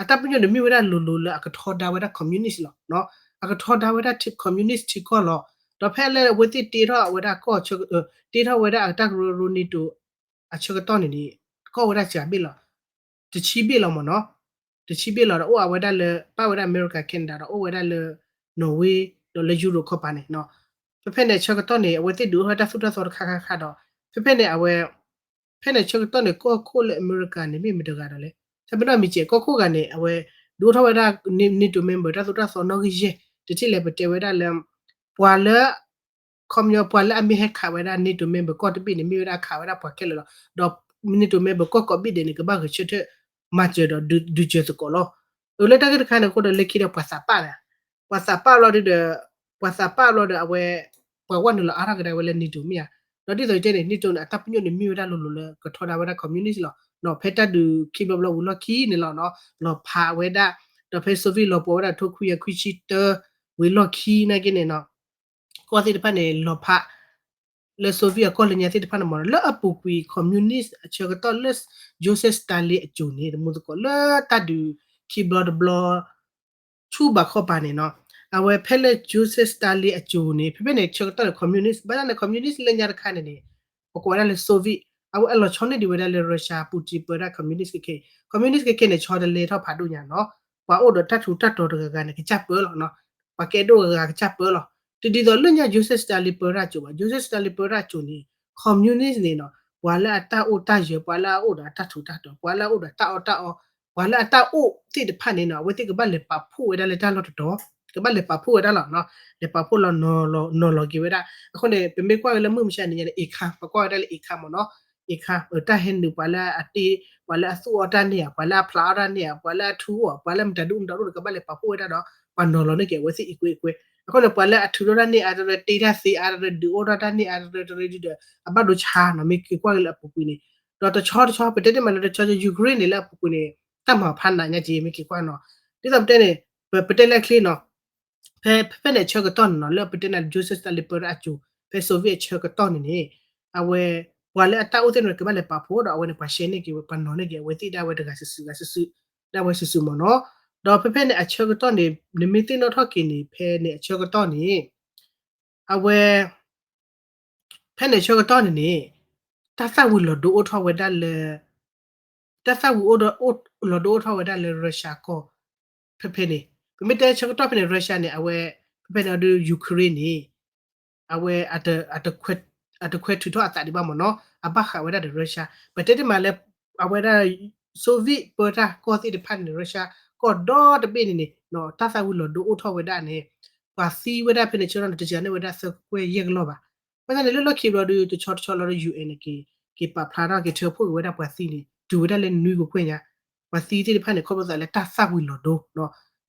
အတၢ်ပညိၣ်န့ၣ်မ့ၢ်ဝဲဒၣ်လိၤလိၤလၢအကထီဒါဝဲဒၣ် communist လီၤ. အကထီဒါဝဲဒၣ် communist ထံကီၢ်လီၤ. ဒီးဖဲလၢအဝဲသ့ၣ်တ့ထီၣ်ဝဲဒၣ်ကီၢ်, တ့ထီၣ်ဝဲဒၣ်အတၢ်ကရၢကရိ NATO အဆၢကတီၢ်န့ၣ်န့ၣ် ကီၢ်ဝဲဒၣ်စှၤဘ့ၣ်လီၤ. တဆံဘ့ၣ်လီၤမ့ၢ်နီၤ. တဆံဘ့ၣ်လီၤဒီးအိၣ်အဝဲဒၣ်လၢ ပၣ်ဝဲဒၣ် America Canada ဒီးအိၣ်ဝဲဒၣ်လၢ Norway ဒီးလၢ Europe ခီပၤန့ၣ်နီၤ. ဖဲဖဲန့ၣ်အဆၢကတီၢ်န့ၣ် အဝဲသ့ၣ်ဒုးအိၣ်ထီၣ်တၢ်သိၣ်တၢ်သီတခါခါခါဒီး ဖဲဖဲန့ၣ်အဝဲ ဖဲန့ၣ်အဆၢကတီၢ်န့ၣ် ကီၢ်ခိၣ်လၢအမဲရကၤန့ၣ် မ့ၢ်မတဂၤဒီးလဲၣ်, တၢ်ပနီၣ်မံၤစဲး ကီၢ်ခိၣ်ဂၤန့ၣ် အဝဲ ဒုးအိၣ်ထီၣ်ဝဲဒၣ် NATO member တၢ်သိၣ်တၢ်သီနီၣ်ဂံၢ်ယဲၢ်, တထံၣ်လဲၣ်ပတဲဝဲဒၣ်လၢ ပှၤလၢ ခီပညီ ပှၤလၢအမ့ၢ်ဟဲခးဝဲဒၣ် NATO member ကီၢ်တဘ့ၣ်န့ၣ် မ့ၢ်ဝဲဒၣ်ခးဝဲဒၣ်ပှၤခဲလၢာ်လီၤ. ဒီး NATO member ကီၢ်ကိးဘ့ၣ်ဒဲးန့ၣ် ကဘၣ်ဂဲၤဆၢထၢၣ်မၤစၢၤဒီးဒုးစၢၤသကိးလီၤ. အၢ လၢတၢ်ဂ့ၢ်တခါန့ၣ်အဃိဒီး လၢခံဒီးပှၤသးပၣ်န့ၣ်, ပှၤသးပၣ်ဘျီဒုဒီး ပှၤသးပၣ်ဘျီဒီးအဝဲ ပှၤဝဲနုာ်လီၤအါထီၣ်ကဒါဝဲလၢ NATO မ့ၢ်ဧါ. ဒီးဒ်သိးယတဲန့ၣ် NATO န့ၣ် အတၢ်ပညိၣ်န့ၣ်မ့ၢ်ဝဲဒၣ်လိၤလိၤလၢကထီဒါဝဲဒၣ် communist လီၤ. ဖဲတၢ်ဒုးခံဘျီဘျီဝံၤလီၢ်ခံန့ၣ်လီၤနီၤ လီၤဖးဝဲဒၣ်, ဒီးဖဲ Soviet လီၤပှီၢ်ဝဲဒၣ် တကထိခွံကယၤခွံဆံတၢ ဝံၤလီၢ်ခံနာ်က့န့ၣ်နီၤ ကီၢ်သ့ၣ်တဖၣ်န့ၣ် လီၤဖး လၢ Soviet အကီၢ်လၢညါသ့ၣ်တဖၣ်န့ၣ်မ့ၢ်နီၤ လၢအပူၤကွံာ် communist အဆၢကတီၢ်လၢ Joseph Stalin အစိၤန့ၣ် တမူသကိးလၢတၢ်ဒုးခံဘျီတဘျီ ဆူဘၣ်ခီပၤန့ၣ်နီၤ အဝဲဖဲလၢ Joseph Stalin အစိၤန့ၣ် ဖဲဖဲန့ၣ်ဆၢကတီၢ်န့ၣ် communist ဘၣ်ဆၣ်န့ၣ် communist လၢညါတခါန့ၣ်န့ၣ် ပကိးဝဲဒၣ်လၢ Soviet အဝဲအလီၤဆီန့ၢ်ဒံးဝဲဒၣ်လၢ Russia Putin ပၢဒၣ် communist ခဲခဲအံၤ, communist ခဲခဲန့ၣ် ဆီတလဲထီၣ်ဖးဒိၣ်ညါနီၤ, ပှၤအိၣ်ဒီးတၢ်ထူးတၢ်တီၤတဂၤဂၤန့ၣ် ကစၢ်ပၢလီၤနီၤ, ပှၤကဲဒိၣ်ဂၤဂၤကစၢ်ပၢလီၤ. တဒ်သိးလၢညါ Joseph Stalin ပၢဒၣ်အစိၤဘၣ်, Joseph Stalin ပၢဒၣ်အစိၤန့ၣ် communist န့ၣ်နီၤ ပှၤလၢအတၢ်အိၣ်တၢ်ယၢၤ, ပှၤလၢအအိၣ်ဒီးအတၢ်ထူးတၢ်တီၤ, ပှၤလၢအအိၣ်ဒီးတၢ်အီၣ်တၢ်အီ, ပှၤလၢအတၢ်အိၣ်သ့ၣ်တဖၣ်န့ၣ်နီၤ အဝဲသ့ၣ်ကဘၣ်လဲၤပာ်ဖှိၣ်ဝဲဒၣ်လၢတၢ်လီၢ်တတီၤ, ကဘၣ်လဲၤပာ်ဖှိၣ်ဝဲဒၣ်လီၤနီၤ, လဲၤပာ်ဖှိၣ်လီၤနီၤလီၤက့ၤဝဲဒၣ်. အဃိန့ၣ် ပမ့ၢ်ကွၢ်က့ၤလၢမုၢ်မဆါနံၤညါန့ၣ် အခါ, ပကွၢ်ဝဲဒၣ်လၢအခါမ့ၢ်နီၤ, အခါ တၢ်ဟဲနုာ်ပှၤလၢအတ့, ပှၤလၢအသူၣ်အီၣ်တၢ်န့ၢ်ဧါ, ပှၤလၢအဖျးအီၣ်တၢ်န့ၢ်ဧါ, ပှၤလၢအထူအီၣ်, ပှၤလၢမတၤဒူမတၤဒူန့ၣ် ကဘၣ်လဲၤပာ်ဖှိၣ်ဝဲဒၣ်ဒီး ပှၤနီၤလီၤန့ၢ်က့ၤအဝဲသ့ၣ်အံၤကွဲးအံၤကွဲး. အဃိန့ၣ် ပှၤလၢအထုးထီၣ်တၢ်န့ၢ်အါတရၢ, တ့တၢ်သ့အါတရၢ, ဒုးအိၣ်ထီၣ်တၢ်န့ၢ်အါတရၢတရၢဒုဒီး အဘၣ်ဒိဆါနီၤ, မ့ၢ်က့ၤကွၢ်က့ၤလၢအပူၤကွံာ်န့ၣ်, ဒီးတဆီတဆီ ပတဲတ့ၢ်မးလၢတဆီဆီ Ukraine န့ၣ် လၢအပူၤကွံာ်န့ၣ် တၢ်မၤဖးနးညါက့ၤ မ့ၢ်က့ၤကွၢ်နီၤ. ဒ်သိးပတဲန့ၣ် ပတဲလၢအချ့နီၤ ဖဲ ဖဲဖဲန့ၣ်အဆၢကတီၢ်န့ၣ်နီၤ လၢပတဲန့ၣ် Joseph Stalin ပၢဒၣ်အစိၤ ဖဲ Soviet အဆၢကတီၢ်န့ၣ်န့ၣ် အဝဲ ပှၤလၢအတၢ်အိၣ်သ့ၣ်န့ၣ် ကဘၣ်လဲၤပာ်ဖှိၣ်ဒီး အဝဲန့ၣ် ပှၤရှဲန့ၢ်က့ၤဝဲ ပှၤနီၤန့ၢ်က့ၤ အဝဲသ့ၣ်ဒၣ်ဝဲတဂၤစုာ်စုာ် ဂၤစုာ်စုာ် ဒၣ်ဝဲစုာ်စုာ်မ့ၢ်နီၤ. ဒီးဖဲဖဲန့ၣ်အဆၢကတီၢ်န့ၣ် နမ့ၢ်သ့ၣ်နီၣ်ထီၣ်က့ၤန့ၣ် ဖဲန့ၣ်အဆၢကတီၢ်န့ၣ် အဝဲ ဖဲန့ၣ်အဆၢကတီၢ်န့ၣ်န့ၣ် တၢ်သၣ်ဝံၤလီၤဒိအိၣ်ထီၣ်ဝဲဒၣ်လၢ တၢ်သၣ်ဝံၤအိၣ်ဒီး အိၣ်လီၤဒိအိၣ်ထီၣ်ဝဲဒၣ်လၢ Russia ကီၢ် ဖဲဖဲန့ၣ်. ပမ့ၢ်တဲဆၢကတီၢ်ဖဲန့ၣ် Russia န့ၣ် အဝဲ ဖဲဖဲန့ၣ်အဒု Ukraine န့ၣ် အဝဲ အတခွဲးထုးထီၣ်အသးဒံးဘၣ်မ့ၢ်နီၤ, အဘၣ်ဃးဝဲဒၣ်ဒီး Russia. ပတဲတ့ၢ်မးလၢ အဝဲဒၣ် Soviet ပၢတၢ်ကီၢ်သ့ၣ်တဖၣ်န့ၣ် Russia ကီၢ်ဒီတဘ့ၣ်န့ၣ်န့ၣ် တၢ်သၣ်ဝံၤလီၤဒိအိၣ်ထီၣ်ဝဲဒၣ်န့ၣ် ပှၤသံဝဲဒၣ်ဖဲန့ၣ်ဆၢကတီၢ်န့ၣ် တစှၤန့ၢ်ဝဲဒၣ်သၢကကွဲၢ်ယဲၢ်ကလီၢ်ဘၣ်. ဘၣ်ဆၣ်န့ၣ် လၢလီၢ်ခံဘျီဒီး တဆီတဆီလီၤဒီး UN န့ၣ် က့ၤပာ်ဖျါထီၣ်က့ၤထၢဖှိၣ်က့ၤဝဲဒၣ်ပှၤသံန့ၣ် တုၤဝဲဒၣ်လၢနွံကကွဲၢ်ညါ, ပှၤသံသ့ၣ်တဖၣ်န့ၣ် ခီဖျိသးလၢတၢ်သၣ်ဝံၤလီၤဒိ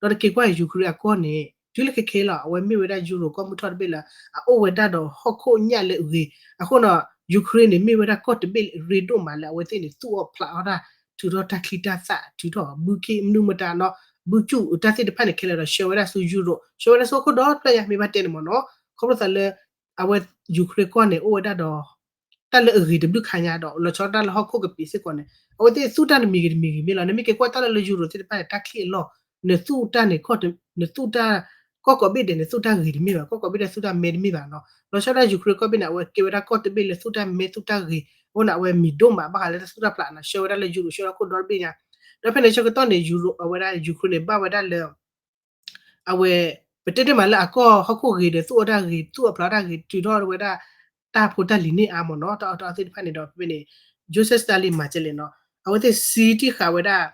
ဒီးနက့ၤကွၢ် Ukraine အကီၢ်န့ၣ် တုၤလၢခဲခဲလီၤ အဝဲမ့ၢ်ဝဲဒၣ် Euro ကီၢ်မုၢ်ထီၣ်တဘ့ၣ်လၢ အအိၣ်ဝဲဒၣ်ဒီးဟီၣ်ခိၣ်ညၣ်လၢအဂ့ၤ. အဃိန့ၣ် Ukraine န့ၣ် မ့ၢ်ဝဲဒၣ်ကီၢ်တဘ့ၣ်ရ့ဒိၣ်မးလၢအဝဲသ့ၣ်န့ၣ် သူၣ်အီၣ်ဖျးအီၣ်တၢ် ထုးထီၣ်တၢ်ချံတၢ်သၣ် ထုးထီၣ်ဘုခ့ၣ်မနုၤမတၤနီၤ ဘုခူၣ်တၢ်သ့ၣ်တဖၣ်န့ၣ် ခဲလၢာ်ဒီးဆှၢဝဲဒၣ်ဆူ Euro ဆှၢဝဲဒၣ်ဆူဟီၣ်ခိၣ်ဒီဖျၢၣ်ညါ မ့ၢ်ဘၣ်တဲန့ၣ်မ့ၢ်နီၤ. ခီဖျိသးလၢ အဝဲ Ukraine ကီၢ်န့ၣ် အိၣ်ဝဲဒၣ်ဒီး တၢ်လၢအဂ့ၤတဘျုးခါညါဒီး လီၤဆီဒၣ်တၢ်လၢဟီၣ်ခိၣ်ကပံာ်စ့ၢ်ကီးန့ၣ် အဝဲသ့ၣ်သူၣ်တၢ်တမံၤဂ့ၤတမံၤဂ့ၤမ့ၢ်လီၤ. နမ့ၢ်က့ၤကွၢ်တၢ်လၢလၢ Euro သ့ၣ်တဖၣ်န့ၣ် တၢ်ချံအလီၢ် နသူၣ်တၢ်န့ၣ် နသူၣ်တၢ် ကီၢ်ကိးဘ့ၣ်ဒဲးန့ၣ် သူၣ်တၢ်ဂ့ၤတမ့ၢ်ဘၣ် ကီၢ်ကိးဘ့ၣ်ဒဲးသူၣ်တၢ်မဲတမ့ၢ်ဘၣ်နီၤ. လီၤဆီဒၣ် Ukraine ကီၢ်ဘ့ၣ်န့ၣ် အဝဲကဲဝဲဒၣ်ကီၢ်တဘ့ၣ်လၢသူၣ်တၢ်မဲသူၣ်တၢ်ဂ့ၤ အဃိန့ၣ် အဝဲမံၤဒိၣ်မးဘၣ်ဃးလၢတၢ်သူၣ်တၢ်ဖျးနီၤ ဆှၢဝဲဒၣ်လၢ Euro ဆှၢဟီၣ်ခိၣ်ဒီတဘ့ၣ်ညါ. ဒီးဖဲန့ၣ်ဆၢကတီၢ်န့ၣ် Euro အဝဲဒၣ် Ukraine န့ၣ် ဘၣ်ဝဲဒၣ်လၢ အဝဲ ပတဲတ့ၢ်မးလၢအကီၢ်ဟီၣ်ခိၣ်ဂ့ၤဒီး သူၣ်အီၣ်တၢ်ဂ့ၤ သူၣ်အီၣ်ဖျးတၢ်ဂ့ၤ ထုးထီၣ်ဝဲဒၣ် တၢ်ဖိတၢ်လံၤန့ၢ်အါမ့ၢ်နီၤ တၢ်အီၣ်တၢ်အီသ့ၣ်တဖၣ်န့ၣ်ဒီး ဖဲဖဲန့ၣ် Joseph Stalin မၤကဲလဲၣ်နီၤ အဝဲသ့ၣ်စံးတံၢ်ဃာ်ဝဲဒၣ်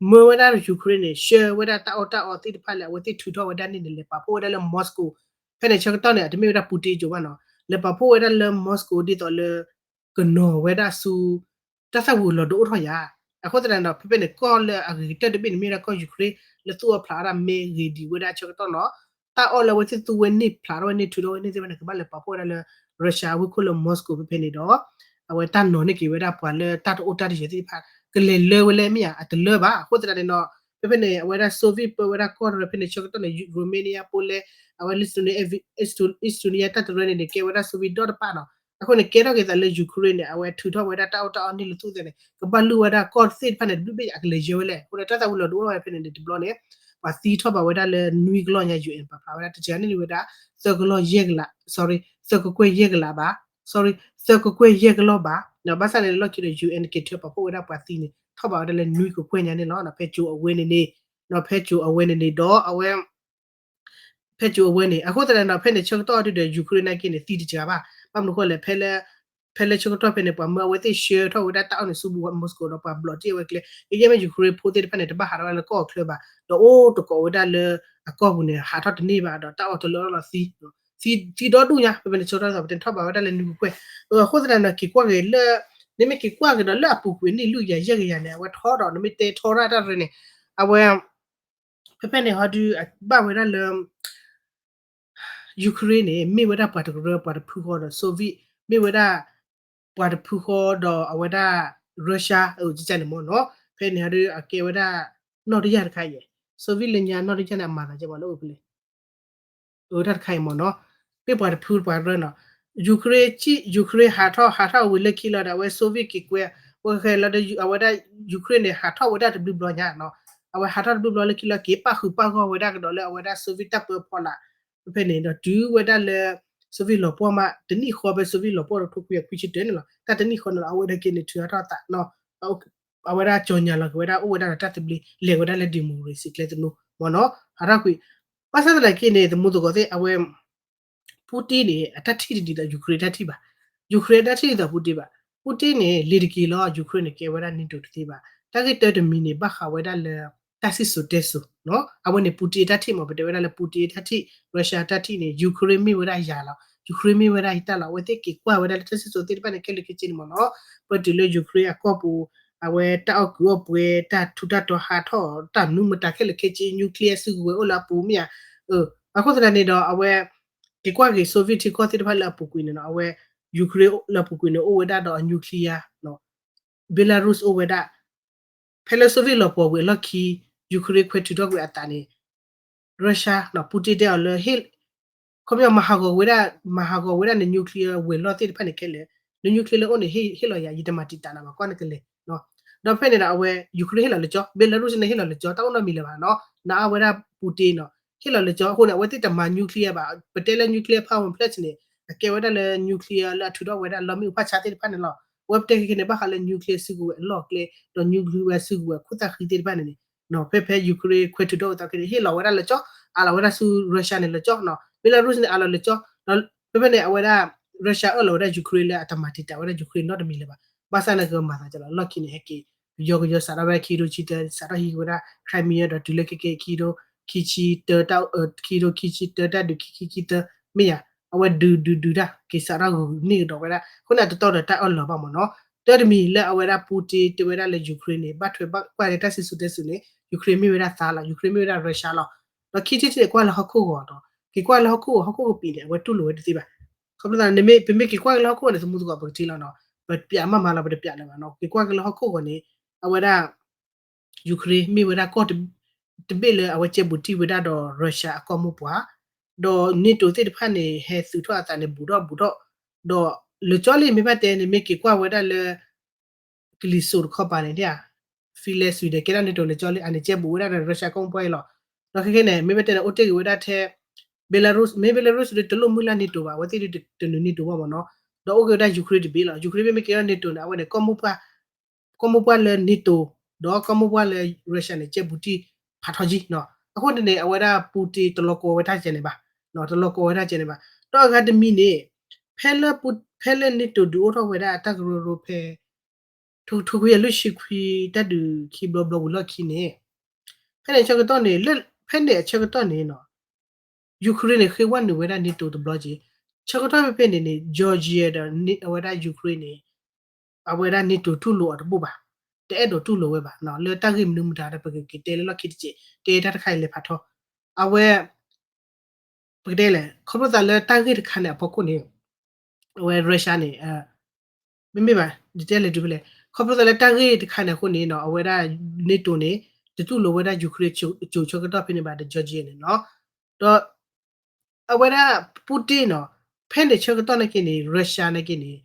မၢဝဲဒၣ် Ukraine န့ၣ် ဆှၢဝဲဒၣ်တၢ်အီၣ်တၢ်အီသ့ၣ်တဖၣ်လၢ အဝဲသ့ၣ်ထုးထီၣ်ဝဲဒၣ်န့ၣ်န့ၣ် လဲၤပာ်ဖှိၣ်ဝဲဒၣ်လၢ Moscow ဖဲန့ၣ်ဆၢကတီၢ်န့ၣ် အတမ့ၢ်ဝဲဒၣ် Putin အကၠိဘၣ်နီၤ လဲၤပာ်ဖှိၣ်ဝဲဒၣ်လၢ Moscow ဒ်သိးလၢ ကနီၤဝဲဒၣ်ဆူ တၢ်သၣ်ဝံၤလီၤဒိအိၣ်ထီၣ်ယၤ. အဃိသတးန့ၣ်ဒီး ဖဲဖဲန့ၣ် ကီၢ်လၢအဂ့ၤကတၢၢ်တဘ့ၣ်န့ၣ် မ့ၢ်ဝဲဒၣ်ကီၢ် Ukraine လၢသူၣ်အီၣ်ဖျးအီၣ်တၢ်မ့ၢ်ဂ့ၤဒံးဝဲဒၣ်ဆၢကတီၢ်နီၤ တၢ်အီၣ်လၢအဝဲသ့ၣ်သူဝဲန့ၢ်ဖျးထီၣ်ဝဲန့ၢ်ထုးထီၣ်ဝဲန့ၢ်သ့ၣ်တဖၣ်န့ၣ် ကဘၣ်လဲၤပာ်ဖှိၣ်ဝဲဒၣ်လၢ Russia ဝ့ၢ်ခိၣ်လၢ Moscow ဖဲဖဲန့ၣ်ဒီး အဝဲတၢ်နီၤန့ၢ်က့ၤဝဲဒၣ်ပှၤလၢတၢ်တအိၣ်တၢ်တယၢၤသ့ၣ်တဖၣ် ကလဲၤလၢဝဲလဲၣ်မ့ၢ်ဧါ အတလၢဘၣ်. အဃိသတးန့ၣ်ဒီး ဖဲဖဲန့ၣ် အဝဲဒၣ် Soviet ပၢဝဲဒၣ်ကီၢ်တရၢဖဲန့ၣ်ဆၢကတီၢ်န့ၣ် Romania ပူၤလဲၣ် အဝဲ Lithuania Estonia တၢ်တရၢန့ၣ်န့ၣ် ကဲဝဲဒၣ် Soviet ဒီတဖၣ်နီၤ. အဃိန့ၣ် ကဲထီၣ်က့ၤသးလၢ Ukraine န့ၣ် အဝဲထုးထီၣ်ဝဲဒၣ်တၢ်အီၣ်တၢ်အီန့ၢ်လၢသူၣ်သဲးန့ၣ် ကဘၣ်လုၢ်ဝဲဒၣ်ကီၢ်သ့ၣ်တဖၣ်န့ၣ် တဘျုးဘ့ၣ်ညါ အကလဲၤယဲၢ်ဝဲလဲၣ်. အဃိန့ၣ် တၢ်သၣ်ဝံၤလီၤဒိအိၣ်ထီၣ်ဝဲဖဲန့ၣ်န့ၣ် တဘျီန့ၣ် ပှၤသံထီၣ်ဘၣ်ဝဲဒၣ်လၢနွံကလီၢ်ညါ ယူၢ်အ့ၣ် ပာ်ဖျါဝဲဒၣ် တကယၤန့ၣ်န့ၣ်ဝဲဒၣ် သၢကလီၢ်ယဲၢ်ကလး sorry သၢကကွဲၢ်ယဲၢ်ကလးဘၣ် sorry သၢကကွဲၢ်ယဲၢ်ကလီၢ်ဘၣ်. ဘၣ်ဆၣ်န့ၣ်လီၢ်ခံဒီး ယူၢ်အ့ၣ် က့ၤထုးပာ်ဖှိၣ်ဝဲဒၣ်ပှၤသံန့ၣ် ထီၣ်ဘၣ်ဝဲဒၣ်လၢနွံကကွဲၢ်ညါန့ၣ်လီၤ. ဖဲကၠိအဝဲန့ၣ်န့ၣ် ဖဲကၠိအဝဲန့ၣ်န့ၣ်ဒီးအဝဲ ဖဲကၠိအဝဲန့ၣ် အဃိသတးဒီး ဖဲန့ၣ်ဆၢကတီၢ်ဒုဒီး Ukraine နာ်က့န့ၣ် သံတစှၤဘၣ်. ဘၣ်မနုၤဃိလဲၣ် ဖဲလၢ ဖဲလၢဆၢကတီၢ်ဖဲန့ၣ် ပှၤမၢအဝဲသ့ၣ်ဆှၢထီၣ်ဝဲဒၣ်တၢ်အီၣ်န့ၣ်ဆူ Moscow ဒီးပှၤဘျီးတ့ၢ်အဝဲကျဲ ကယဲၢ်မ့ၢ် Ukraine ဖိသ့ၣ်တဖၣ်န့ၣ် တဘၣ်ဟးထီၣ်ဝဲဒၣ်လၢကီၢ်အချၢဘၣ် ဒီးအိၣ်တကိးဝဲဒၣ်လၢအကီၢ်ပူၤန့ၣ် ဟးထီၣ်တန့ၢ်ဘၣ်ဒီးတၢ်အီၣ်တလၢထီၣ်လီၤသံ သံဒီဒူၣ်ညါ ဖဲဖဲန့ၣ်ဆၢကတီၢ် ပတဲထီၣ်ဘၣ်ဝဲဒၣ်လၢနွံကကွဲၢ် အဃိသတးဒီး က့ၤကွၢ်က့ၤလၢ နမ့ၢ်က့ၤကွၢ်က့ၤဒီးလၢအပူၤကွံာ်န့ၣ် လွံၢ်ကယၤယဲၢ်ကယၤန့ၣ် အဝဲထီဒီး နမ့ၢ်တဲထီရၣ်တၢ်ရၢန့ၣ် အဝဲ ဖဲဖဲန့ၣ်ဟီဒု ဘၣ်ဝဲဒၣ်လၢ Ukraine န့ၣ် မ့ၢ်ဝဲဒၣ်ပှၤတကရၢ ပှၤတဖုဃီဒီး Soviet မ့ၢ်ဝဲဒၣ် ပှၤတဖုဃီဒီးအဝဲဒၣ် Russia အၢ ကကန့ၣ်မ့ၢ်နီၤ ဖဲန့ၣ်ဟီဒု အကဲဝဲဒၣ် နီၣ်တယၢ်တခါအံၤ Soviet လၢညါနီၣ်တယၢ်န့ၣ် အမၤသးကဲပှၤလၢအိၣ်ဖဲလဲၣ် အၢ တၢ်တခါအံၤမ့ၢ်နီၤ မ့ၢ်ပှၤတဖုပှၤရၢနီၤ Ukraine ကံ Ukraine ဟးထီၣ် ဟးထီၣ်ဝံၤလၢခံလီၤဒီး အဝဲ Soviet က့ၤကွဲ ဝဲခဲလီၤဒီး အဝဲဒၣ် Ukraine န့ၣ် ဟးထီၣ်ဝဲဒၣ်တဘျုးဘျီညါနီၤ အဝဲဟးထီၣ်တဘျုးဘျီလၢခံလီၤ က့ၤပၣ်ဃုာ်ပၣ်ဂီၢ်ဝဲဒၣ်ကဒီးလၢအဝဲဒၣ် Soviet တၢ်ပၢဖီလာ် ဖဲဖဲန့ၣ်ဒီးတုၤဝဲဒၣ်လၢ Soviet လီၤပှီၢ်မး တနံၣ်ဃီဖဲ Soviet လီၤပှီၢ်ဒီး ထိခွံကယၤခွံဆံတၢန့ၣ်လီၤ တၢ်တနံၣ်ဃီန့ၣ်လီၤ အဝဲဒၣ်က့ၤန့ၣ်ထုးထီၣ်သးနီၤ အဝဲဒၣ်ကၠီညါလီၤက့ၤဝဲဒၣ် အိၣ်ဝဲဒၣ်ဒီးတၢ်သဘျ့ လဲၤဝဲဒၣ်လၢ democracy ကျဲသနူမ့ၢ်နီၤ ဟးထီၣ်ကွံာ် ဘၣ်ဆၣ်သနာ်က့န့ၣ် သမူသကိးသ့ၣ် အဝဲ Putin န့ၣ် အတၢ်ထံၣ်တဒ်ဒီး Ukraine တၢ်ထံၣ်ဘၣ် Ukraine တၢ်ထံၣ်ဒ်သိး Putin ဘၣ် Putin န့ၣ် လ့ၤတက့ၤလီၤ Ukraine န့ၣ် ကဲဝဲဒၣ် NATO တသ့ဘၣ် တၢ်ဂ့ၢ်တၢတမံၤန့ၣ် ဘၣ်ဃးဝဲဒၣ်လၢ တၢ်စံၣ်စိၤတဲစိၤ အဝဲန့ၣ် Putin တၢ်ထံၣ်မ့ၢ် ပတဲဝဲဒၣ်လၢ Putin တၢ်ထံၣ် Russia တၢ်ထံၣ်န့ၣ် Ukraine မ့ၢ်ဝဲဒၣ်ယၤလီၤ Ukraine မ့ၢ်ဝဲဒၣ်ယတၢ်လီၤ အဝဲသ့ၣ်က့ၤကွၢ်ဝဲဒၣ်လၢတၢ်စံၣ်စိၤသ့ၣ်တဖၣ်န့ၣ် ခဲလၢာ်ခဲဆ့န့ၣ်မ့ၢ်နီၤ ပတုၤလၢ Ukraine အကီၢ်ပူၤ အဝဲတၢ်အီၣ်ကုးအီၣ်ပှဲၤ တၢ်ထူးတၢ်တီၤဟးထီၣ် တၢ်မနုၤမတၤခဲလၢာ်ခဲဆ့ nuclear စုကဝဲၤအိၣ်လၢအပူၤမ့ၢ်ဧါ အဃိသတးန့ၣ်ဒီး အဝဲ က့ၤကွၢ်က့ၤ Soviet ထံကီၢ်သ့ၣ်တဖၣ်လၢအပူၤကွံာ်န့ၣ်နီၤ အဝဲ Ukraine လၢအပူၤကွံာ်န့ၣ် အိၣ်ဝဲဒၣ်ဒီးအ nuclear Belarus အိၣ်ဝဲဒၣ် ဖဲလၢ Soviet လီၤပှီၢ်ဝံၤအလီၢ်ခံ Ukraine ခွဲးထုးထီၣ်ကွံာ်အသးန့ၣ် Russia နီၤ Putin တဲအီၤလၢ ခီပညီ မၤဟးဂီၤဝဲဒၣ် မၤဟးဂီၤဝဲဒၣ်န nuclear ဝဲၤလီၢ်သ့ၣ်တဖၣ်န့ၣ်ခဲလၢာ် န nuclear လၢအိၣ်န့ၣ် ဟ့ၣ်လီၤယၤ ယတမၤတံာ်တာ်နၤဘၣ် ကွၢ်နကလဲၤ ဒီးဖဲန့ၣ်ဒီး အဝဲ Ukraine ဟ့ၣ်လီၤလၢကၠီ Belarus န့ၣ် ဟ့ၣ်လီၤလၢကၠီ တၢ်အိၣ်နီတမံၤလၢၤဘၣ်နီၤ နာ်အဝဲဒၣ် Putin နီၤ ဟ့ၣ်လီၤလၢကၠီ အဃိန့ၣ် အဝဲသ့ၣ်တမၤ nuclear ဘၣ် ပတဲလၢ nuclear power plant န့ၣ် အကဲဝဲဒၣ်လၢ nuclear လၢအထုးထီၣ်ဝဲဒၣ်လီမ့ၣ်အူဖးဆါသ့ၣ်တဖၣ်န့ၣ်လီၤ အဝဲပတဲခဲကနံၣ်န့ၣ် ဘၣ်ဃးလၢ nuclear စုကဝဲၤအလီၢ်အကျဲ ဒီး nuclear ဝဲစုကဝဲၤခိၣ်သၣ်ဃံသ့ၣ်တဖၣ်န့ၣ်န့ၣ် ဖဲဖဲ Ukraine ခွဲးထုးထီၣ်ဝဲသးခဲန့ၣ် ဟ့ၣ်လီၤဝဲဒၣ်လၢကၠီ အးလီၤဝဲဒၣ်ဆူ Russia န့ၣ်လၢကၠီနီၤ Belarus န့ၣ် အးလီၤလၢကၠီ ဒီးဖဲဖဲန့ၣ် အဝဲဒၣ် Russia အၢၣ်လီၤဝဲဒၣ် Ukraine လၢအတမၤတံာ်တာ်ဝဲဒၣ် Ukraine နီတမံၤလၢၤဘၣ် ဘၣ်ဆၣ်န့ၣ်ကမၤသးကလီၤ လီၢ်ခံန့ၣ် ဟဲက့ၤ ကယီကယီစးထီၣ်ဝဲဒၣ် ခံကထိဆံတၢ စးထီၣ်ဟံးဝဲဒၣ် Crimea ဒီးတုၤလၢခဲကဲ ခံကထိခံဆံတၢ တၢ် ခံကထိခံဆံတၢ တၢ်ဒုးခံခံခံသၢ မ့ၢ်ယၤ အဝဲဒုးဒုးဒုးတၢ် က့ၤစးထီၣ်ဂုာ်န့ၢ်ကဒီးဝဲဒၣ် အဃိန့ၣ် တတီဒီးတၢ်အၢၣ်လီၤဘၣ်မ့ၢ်နီၤ တၢတမံၤလၢအဝဲဒၣ် Putin တဲဝဲဒၣ်လၢ Ukraine န့ၣ် ဘၣ်ထွဲဘၣ်ကွၢ်လၢတၢ်စံၣ်စိၤတဲစိၤန့ၣ် Ukraine မ့ၢ်ဝဲဒၣ်သးလီၤ Ukraine မ့ၢ်ဝဲဒၣ် Russia လီၤ ဒီးခံထံၣ်တထံၣ်န့ၣ် ကွၢ်လၢဟီၣ်ခိၣ်ဂီၤနီၤ, က့ၤကွၢ်လၢဟီၣ်ခိၣ်ဂီၤ ဟီၣ်ခိၣ်ကပံာ်န့ၣ် အဝဲတူၢ်လိာ်ဝဲတသ့ဘၣ်. ခီဖျိသးန့ၣ် မ့ၢ်ပမ့ၢ်က့ၤကွၢ်က့ၤလၢဟီၣ်ခိၣ်ဂီၤန့ၣ် သမူသကိးပကထံၣ်လီၤနီၤ, ပပျးမးမးလီၤ ပတပျးလၢၤဘၣ်နီၤ, က့ၤကွၢ်က့ၤလၢဟီၣ်ခိၣ်ဂီၤန့ၣ် အဝဲဒၣ် Ukraine မ့ၢ်ဝဲဒၣ်ကီၢ်တဘ့ၣ်လၢအဝဲကဲဘူးတံၢ်ဝဲဒၣ်ဒီး Russia အကီၢ်မိၢ်ပှၢ်, ဒီး NATO သ့ၣ်တဖၣ်န့ၣ် ဟဲသုးထီၣ်အသးန့ၣ် ဘူးထီၣ်ဘူးထီၣ်, ဒီးလၢကၠီလံ မ့ၢ်ဘၣ်တဲန့ၣ် မ့ၢ်က့ၤကွၢ်ဝဲဒၣ်လၢ ကလံၤစိးတခီပၤန့ၣ် Finland Sweden ကဲဒၣ် NATO လၢကၠီလံ အန့ၣ်ကဲဘူးဝဲဒၣ်ဒီး Russia ကီၢ်မိၢ်ပှၢ်အံၤလီၤ. ဒီးခဲခဲန့ၣ် မ့ၢ်ဘၣ်တဲန့ၣ် အိၣ်တ့ၢ်ဂ့ၤဝဲဒၣ်ထဲ Belarus, မ့ၢ် Belarus ဒီး တလိၣ်မုၢ်လၢ် NATO ဘၣ်, အဝဲသ့ၣ်ဒီးတနုာ် NATO ဘၣ်မ့ၢ်နီၤ, ဒီးအိၣ်က့ၤဝဲဒၣ် Ukraine တဘ့ၣ်လီၤ. Ukraine မ့မ့ၢ်ကဲထီၣ် NATO န့ၣ် အဝဲန့ၣ် ကီၢ်မိၢ်ပှၢ်လၢ NATO ဒီးကီၢ်မိၢ်ပှၢ်လၢ Russia န့ၣ် ကဲဘူးတံၢ်ဖးထီကံနီၤ. အဃိန့ၣ်န့ၣ် အဝဲဒၣ် Putin တလီၤကီဝဲတၢ်ကဲန့ၣ်ဘၣ်, တလီၤကီဝဲတၢ်ကဲန့ၣ်ဘၣ်. ဒီးအဂၤတမံၤန့ၣ် ဖဲလၢ ဖဲလၢ NATO ဒုးအိၣ်ထီၣ်ဝဲဒၣ်အတၢ်ကရၢကရိဖဲ ထိခွံကယၤလွံၢ်ဆံခွံ တၢ်ဒုးခံဘျီဘျီဝံၤလီၢ်ခံန့ၣ် ဖဲန့ၣ်အဆၢကတီၢ်န့ၣ် ဖဲန့ၣ်အဆၢကတီၢ်န့ၣ်နီၤ Ukraine န့ၣ် ဃ့ဝဲနုာ်ဝဲဒၣ် NATO တဘျီက့ၤ, ဆၢကတီၢ်ဖဲဖဲန့ၣ်န့ၣ် Georgia ဒီးအဝဲဒၣ် Ukraine န့ၣ် အဝဲဒၣ် NATO တူၢ်လိာ်အီၤတဘၣ်ဘၣ်, တအဲၣ်ဒိးတူၢ်လိာ်ဝဲဘၣ်နီၤ, လၢတၢ်ဂ့ၢ်မနုၤမတၤဒီး ပကက့ၤတဲလၢလီၢ်ခံတစဲး, တဲတၢ်တခါအံၤလဲၤဖးထီ, အဝဲ ပကတဲလဲၣ် ခီဖျိသးလၢတၢ်ဂ့ၢ်တခါန့ၣ်အဖီခိၣ်န့ၣ် အဝဲ Russia န့ၣ် မ့မ့ၢ်ဘၣ် ယတဲလဲၤတုၤဖဲလဲၣ်, ခီဖျိသးလၢတၢ်ဂ့ၢ်တခါန့ၣ်အဃိန့ၣ်နီၤ အဝဲဒၣ် NATO န့ၣ် တတူၢ်လိာ်ဝဲဒၣ် Ukraine ကၠိၤဆၢကတီၢ်ဖဲန့ၣ်ဘၣ်ဒီး Georgia န့ၣ်နီၤ, ဒီး အဝဲဒၣ် Putin နီၤ ဖဲန့ၣ်ဆၢကတီၢ်နာ်က့န့ၣ် Russia နာ်က့န့ၣ်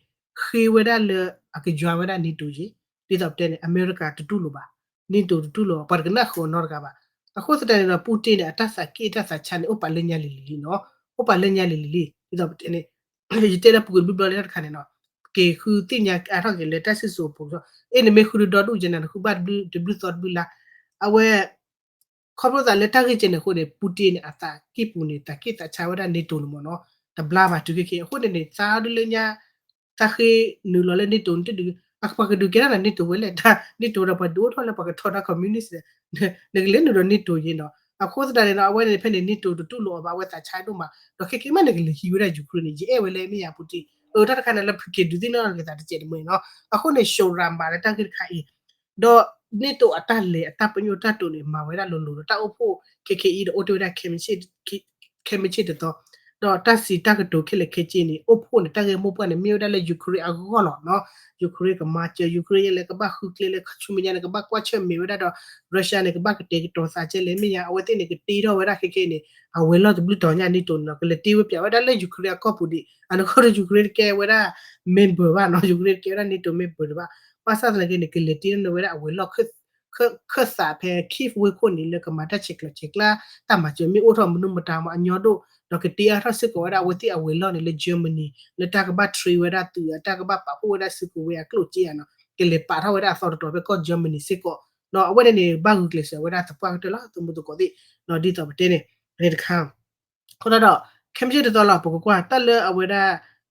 ဃ့ဝဲဒၣ်လၢအကယွၤဝဲဒၣ် NATO ယ့ၣ်, ဒ်သိးပတဲန့ၣ် အမဲရကၤတတူၢ်လိာ်ဘၣ်, NATO တတူၢ်လိာ်ဘၣ်, ပှၤတကနၣ်ဃုာ်အီၤနီတဂၤဘၣ်. အဃိသတးန့ၣ်ဒီး Putin န့ၣ် အတၢ်သးက့ၣ်တၢ်သးဆါန့ၣ် အိၣ်ပာ်လၢညါလံၤလံၤလံနီၤ, အိၣ်ပာ်လၢညါလံၤလံၤလံ, ဒ်သိးပတဲန့ၣ် ယတဲလၢပူၤကွံာ်တဘျီဘျီလၢတၢ်တခါန့ၣ်နီၤ, က့ၤဃုသ့ၣ်ညါအါထီၣ်က့ၤလၢတၢ်စံၣ်စိၤအပူၤ, အ့ၣ် နမ့ၢ်ဃုတဒီဒူၣ်ကဲန့ၣ် နဃုဘၣ်တဘျုးသီတဘျုးလါ, အဝဲ ခီဖျိသးလၢတၢ်ဂ့ၢ်ကဲန့ၣ်အဃိန့ၣ် Putin န့ၣ် အသးက့ၣ်ပူၤန့ၣ် သးက့ၣ်သးဆါဝဲဒၣ် NATO န့ၣ်မ့ၢ်နီၤ, တဘျါဘၣ်တုၤခဲက့ၤ, အဃိန့ၣ်န့ၣ် သးဒ်လၢညါ သးဃ့နုာ်လီၤလၢ NATO န့ၣ်တဒုး, အပှၤကဒုးကဲထီၣ်နၤ NATO ဝဲလဲၣ်, NATO ဒီးပှၤဒုးအိၣ်ထီၣ်လၢပှၤကထီဒါ communist န့ၣ်, နကလဲၤနုာ်ဒီး NATO ယ့ၣ်နီၤ. အဃိသတးန့ၣ်နီၤ အဝဲန့ၣ်ဖဲန့ၣ် NATO တတူၢ်လိာ်အီၤဘၣ်, အဝဲသးဆါဒိၣ်မး, ဒီးခဲက့ၤမးန့ၣ် ကလဲၤဟံးဝဲဒၣ် Ukraine န့ၣ် ယအဲၣ်ဝဲလဲၣ်မ့ၢ်ယါ Putin, အတၢ်တခါန့ၣ်လၢပက့ၤဒုးသ့ၣ်နီၣ်က့ၤသးတစဲးတမှဲၤနီၤ. အဃိန့ၣ် ရှုံးရမးလၢတၢ်ဂ့ၢ်တခါအံၤ ဒီး NATO အတၢ်လဲၤအတၢ်ပညိၣ်တၢ်တိာ်န့ၣ် မၤဝဲဒၣ်လိၤလိၤဒီး တၢ်အိၣ်ဖှိၣ်ခဲခဲအံၤဒီး အိၣ်တ့ၢ်ဝဲဒၣ် ခဲမုၢ်ဆ့ၣ်တသီ, ဒီးတၢ်စံးတၢ်ကတိၤခဲလၢာ်ခဲဆ့န့ၣ် အိၣ်ဖှိၣ်န့ၣ် တၢ်ဂ့ၢ်မိၢ်ပှၢ်န့ၣ် မ့ၢ်ဝဲဒၣ်လၢ Ukraine အဂီၢ်လီၤနီၤ. Ukraine ကမၤစၢၤ Ukraine ယဲလဲၣ်ကဘၣ်ဃုကျဲလဲၣ် ခီဆူမဲာ်ညါန့ၣ် ကဘၣ်ကွၢ်ဆၢၣ်မဲာ်ဝဲဒၣ်ဒီး Russia န့ၣ် ကဘၣ်ကတဲာ်ကတီၤသးကဲလဲၣ် မ့ၢ်ညါ အဝဲသ့ၣ်န့ၣ် ကတ့ထီၣ်ဝဲဒၣ်ခဲခဲအံၤန့ၣ် အဝဲၤလီၢ်တဘျုးတီၤညါ NATO န့ၣ်နီၤ ကလဲၤတ့ဝဲပၠးဝဲဒၣ်လၢ Ukraine အကီၢ်ပူၤဒံး အနီၢ်ကီၢ်ဒီး Ukraine တကဲဝဲဒၣ် member ဘၣ်နီၤ, Ukraine တကဲဝဲဒၣ် NATO member တဘၣ်. ဘၣ်ဆၣ်သနာ်က့န့ၣ် ကလဲၤတ့ထီၣ်န့ၢ်ဝဲဒၣ်အဝဲၤလီၢ် ခၢၣ်သးဖဲ Kyiv ဝ့ၢ်ခိၣ်န့ၣ် လၢကမၤတၢ်ဆဲးကျိးဆဲးကျၢ တၢ်မၤစၢၤမ့ၢ်အိၣ်ထီၣ်မနုၤမတၤမ့ၢ်အညီဒိၣ် ဒီးကတ့အါထီၣ်စ့ၢ်ကီးဝဲဒၣ်အဝဲသ့ၣ်အဝဲၤလီၢ်န့ၣ်လၢ Germany လၢတၢ်ကဘၣ် train ဝဲဒၣ်သုး တၢ်ကဘၣ်ပာ်ဖှိၣ်ဝဲဒၣ်စုကဝဲၤအကျိၣ်စ့ဧါနီၤ, ကလဲၤပာ်ထီၣ်ဝဲဒၣ်အသီတတီၤဖဲကီၢ် Germany စ့ၢ်ကီး, ဒီးအဝဲန့ၣ်န့ၣ် ဘၣ်ဂုာ်ကျဲးစၢးဝဲဒၣ်သပှၢ်ကတၢၢ်လီၤ သမူသကိးသ့ၣ်, ဒ်သိးပတဲန့ၣ် န့ၣ်တခါ အဃိဒီး ခဲမုၢ်ဆ့ၣ်တသီလီၤ ပကကွၢ်တၢ်လၢအဝဲဒၣ်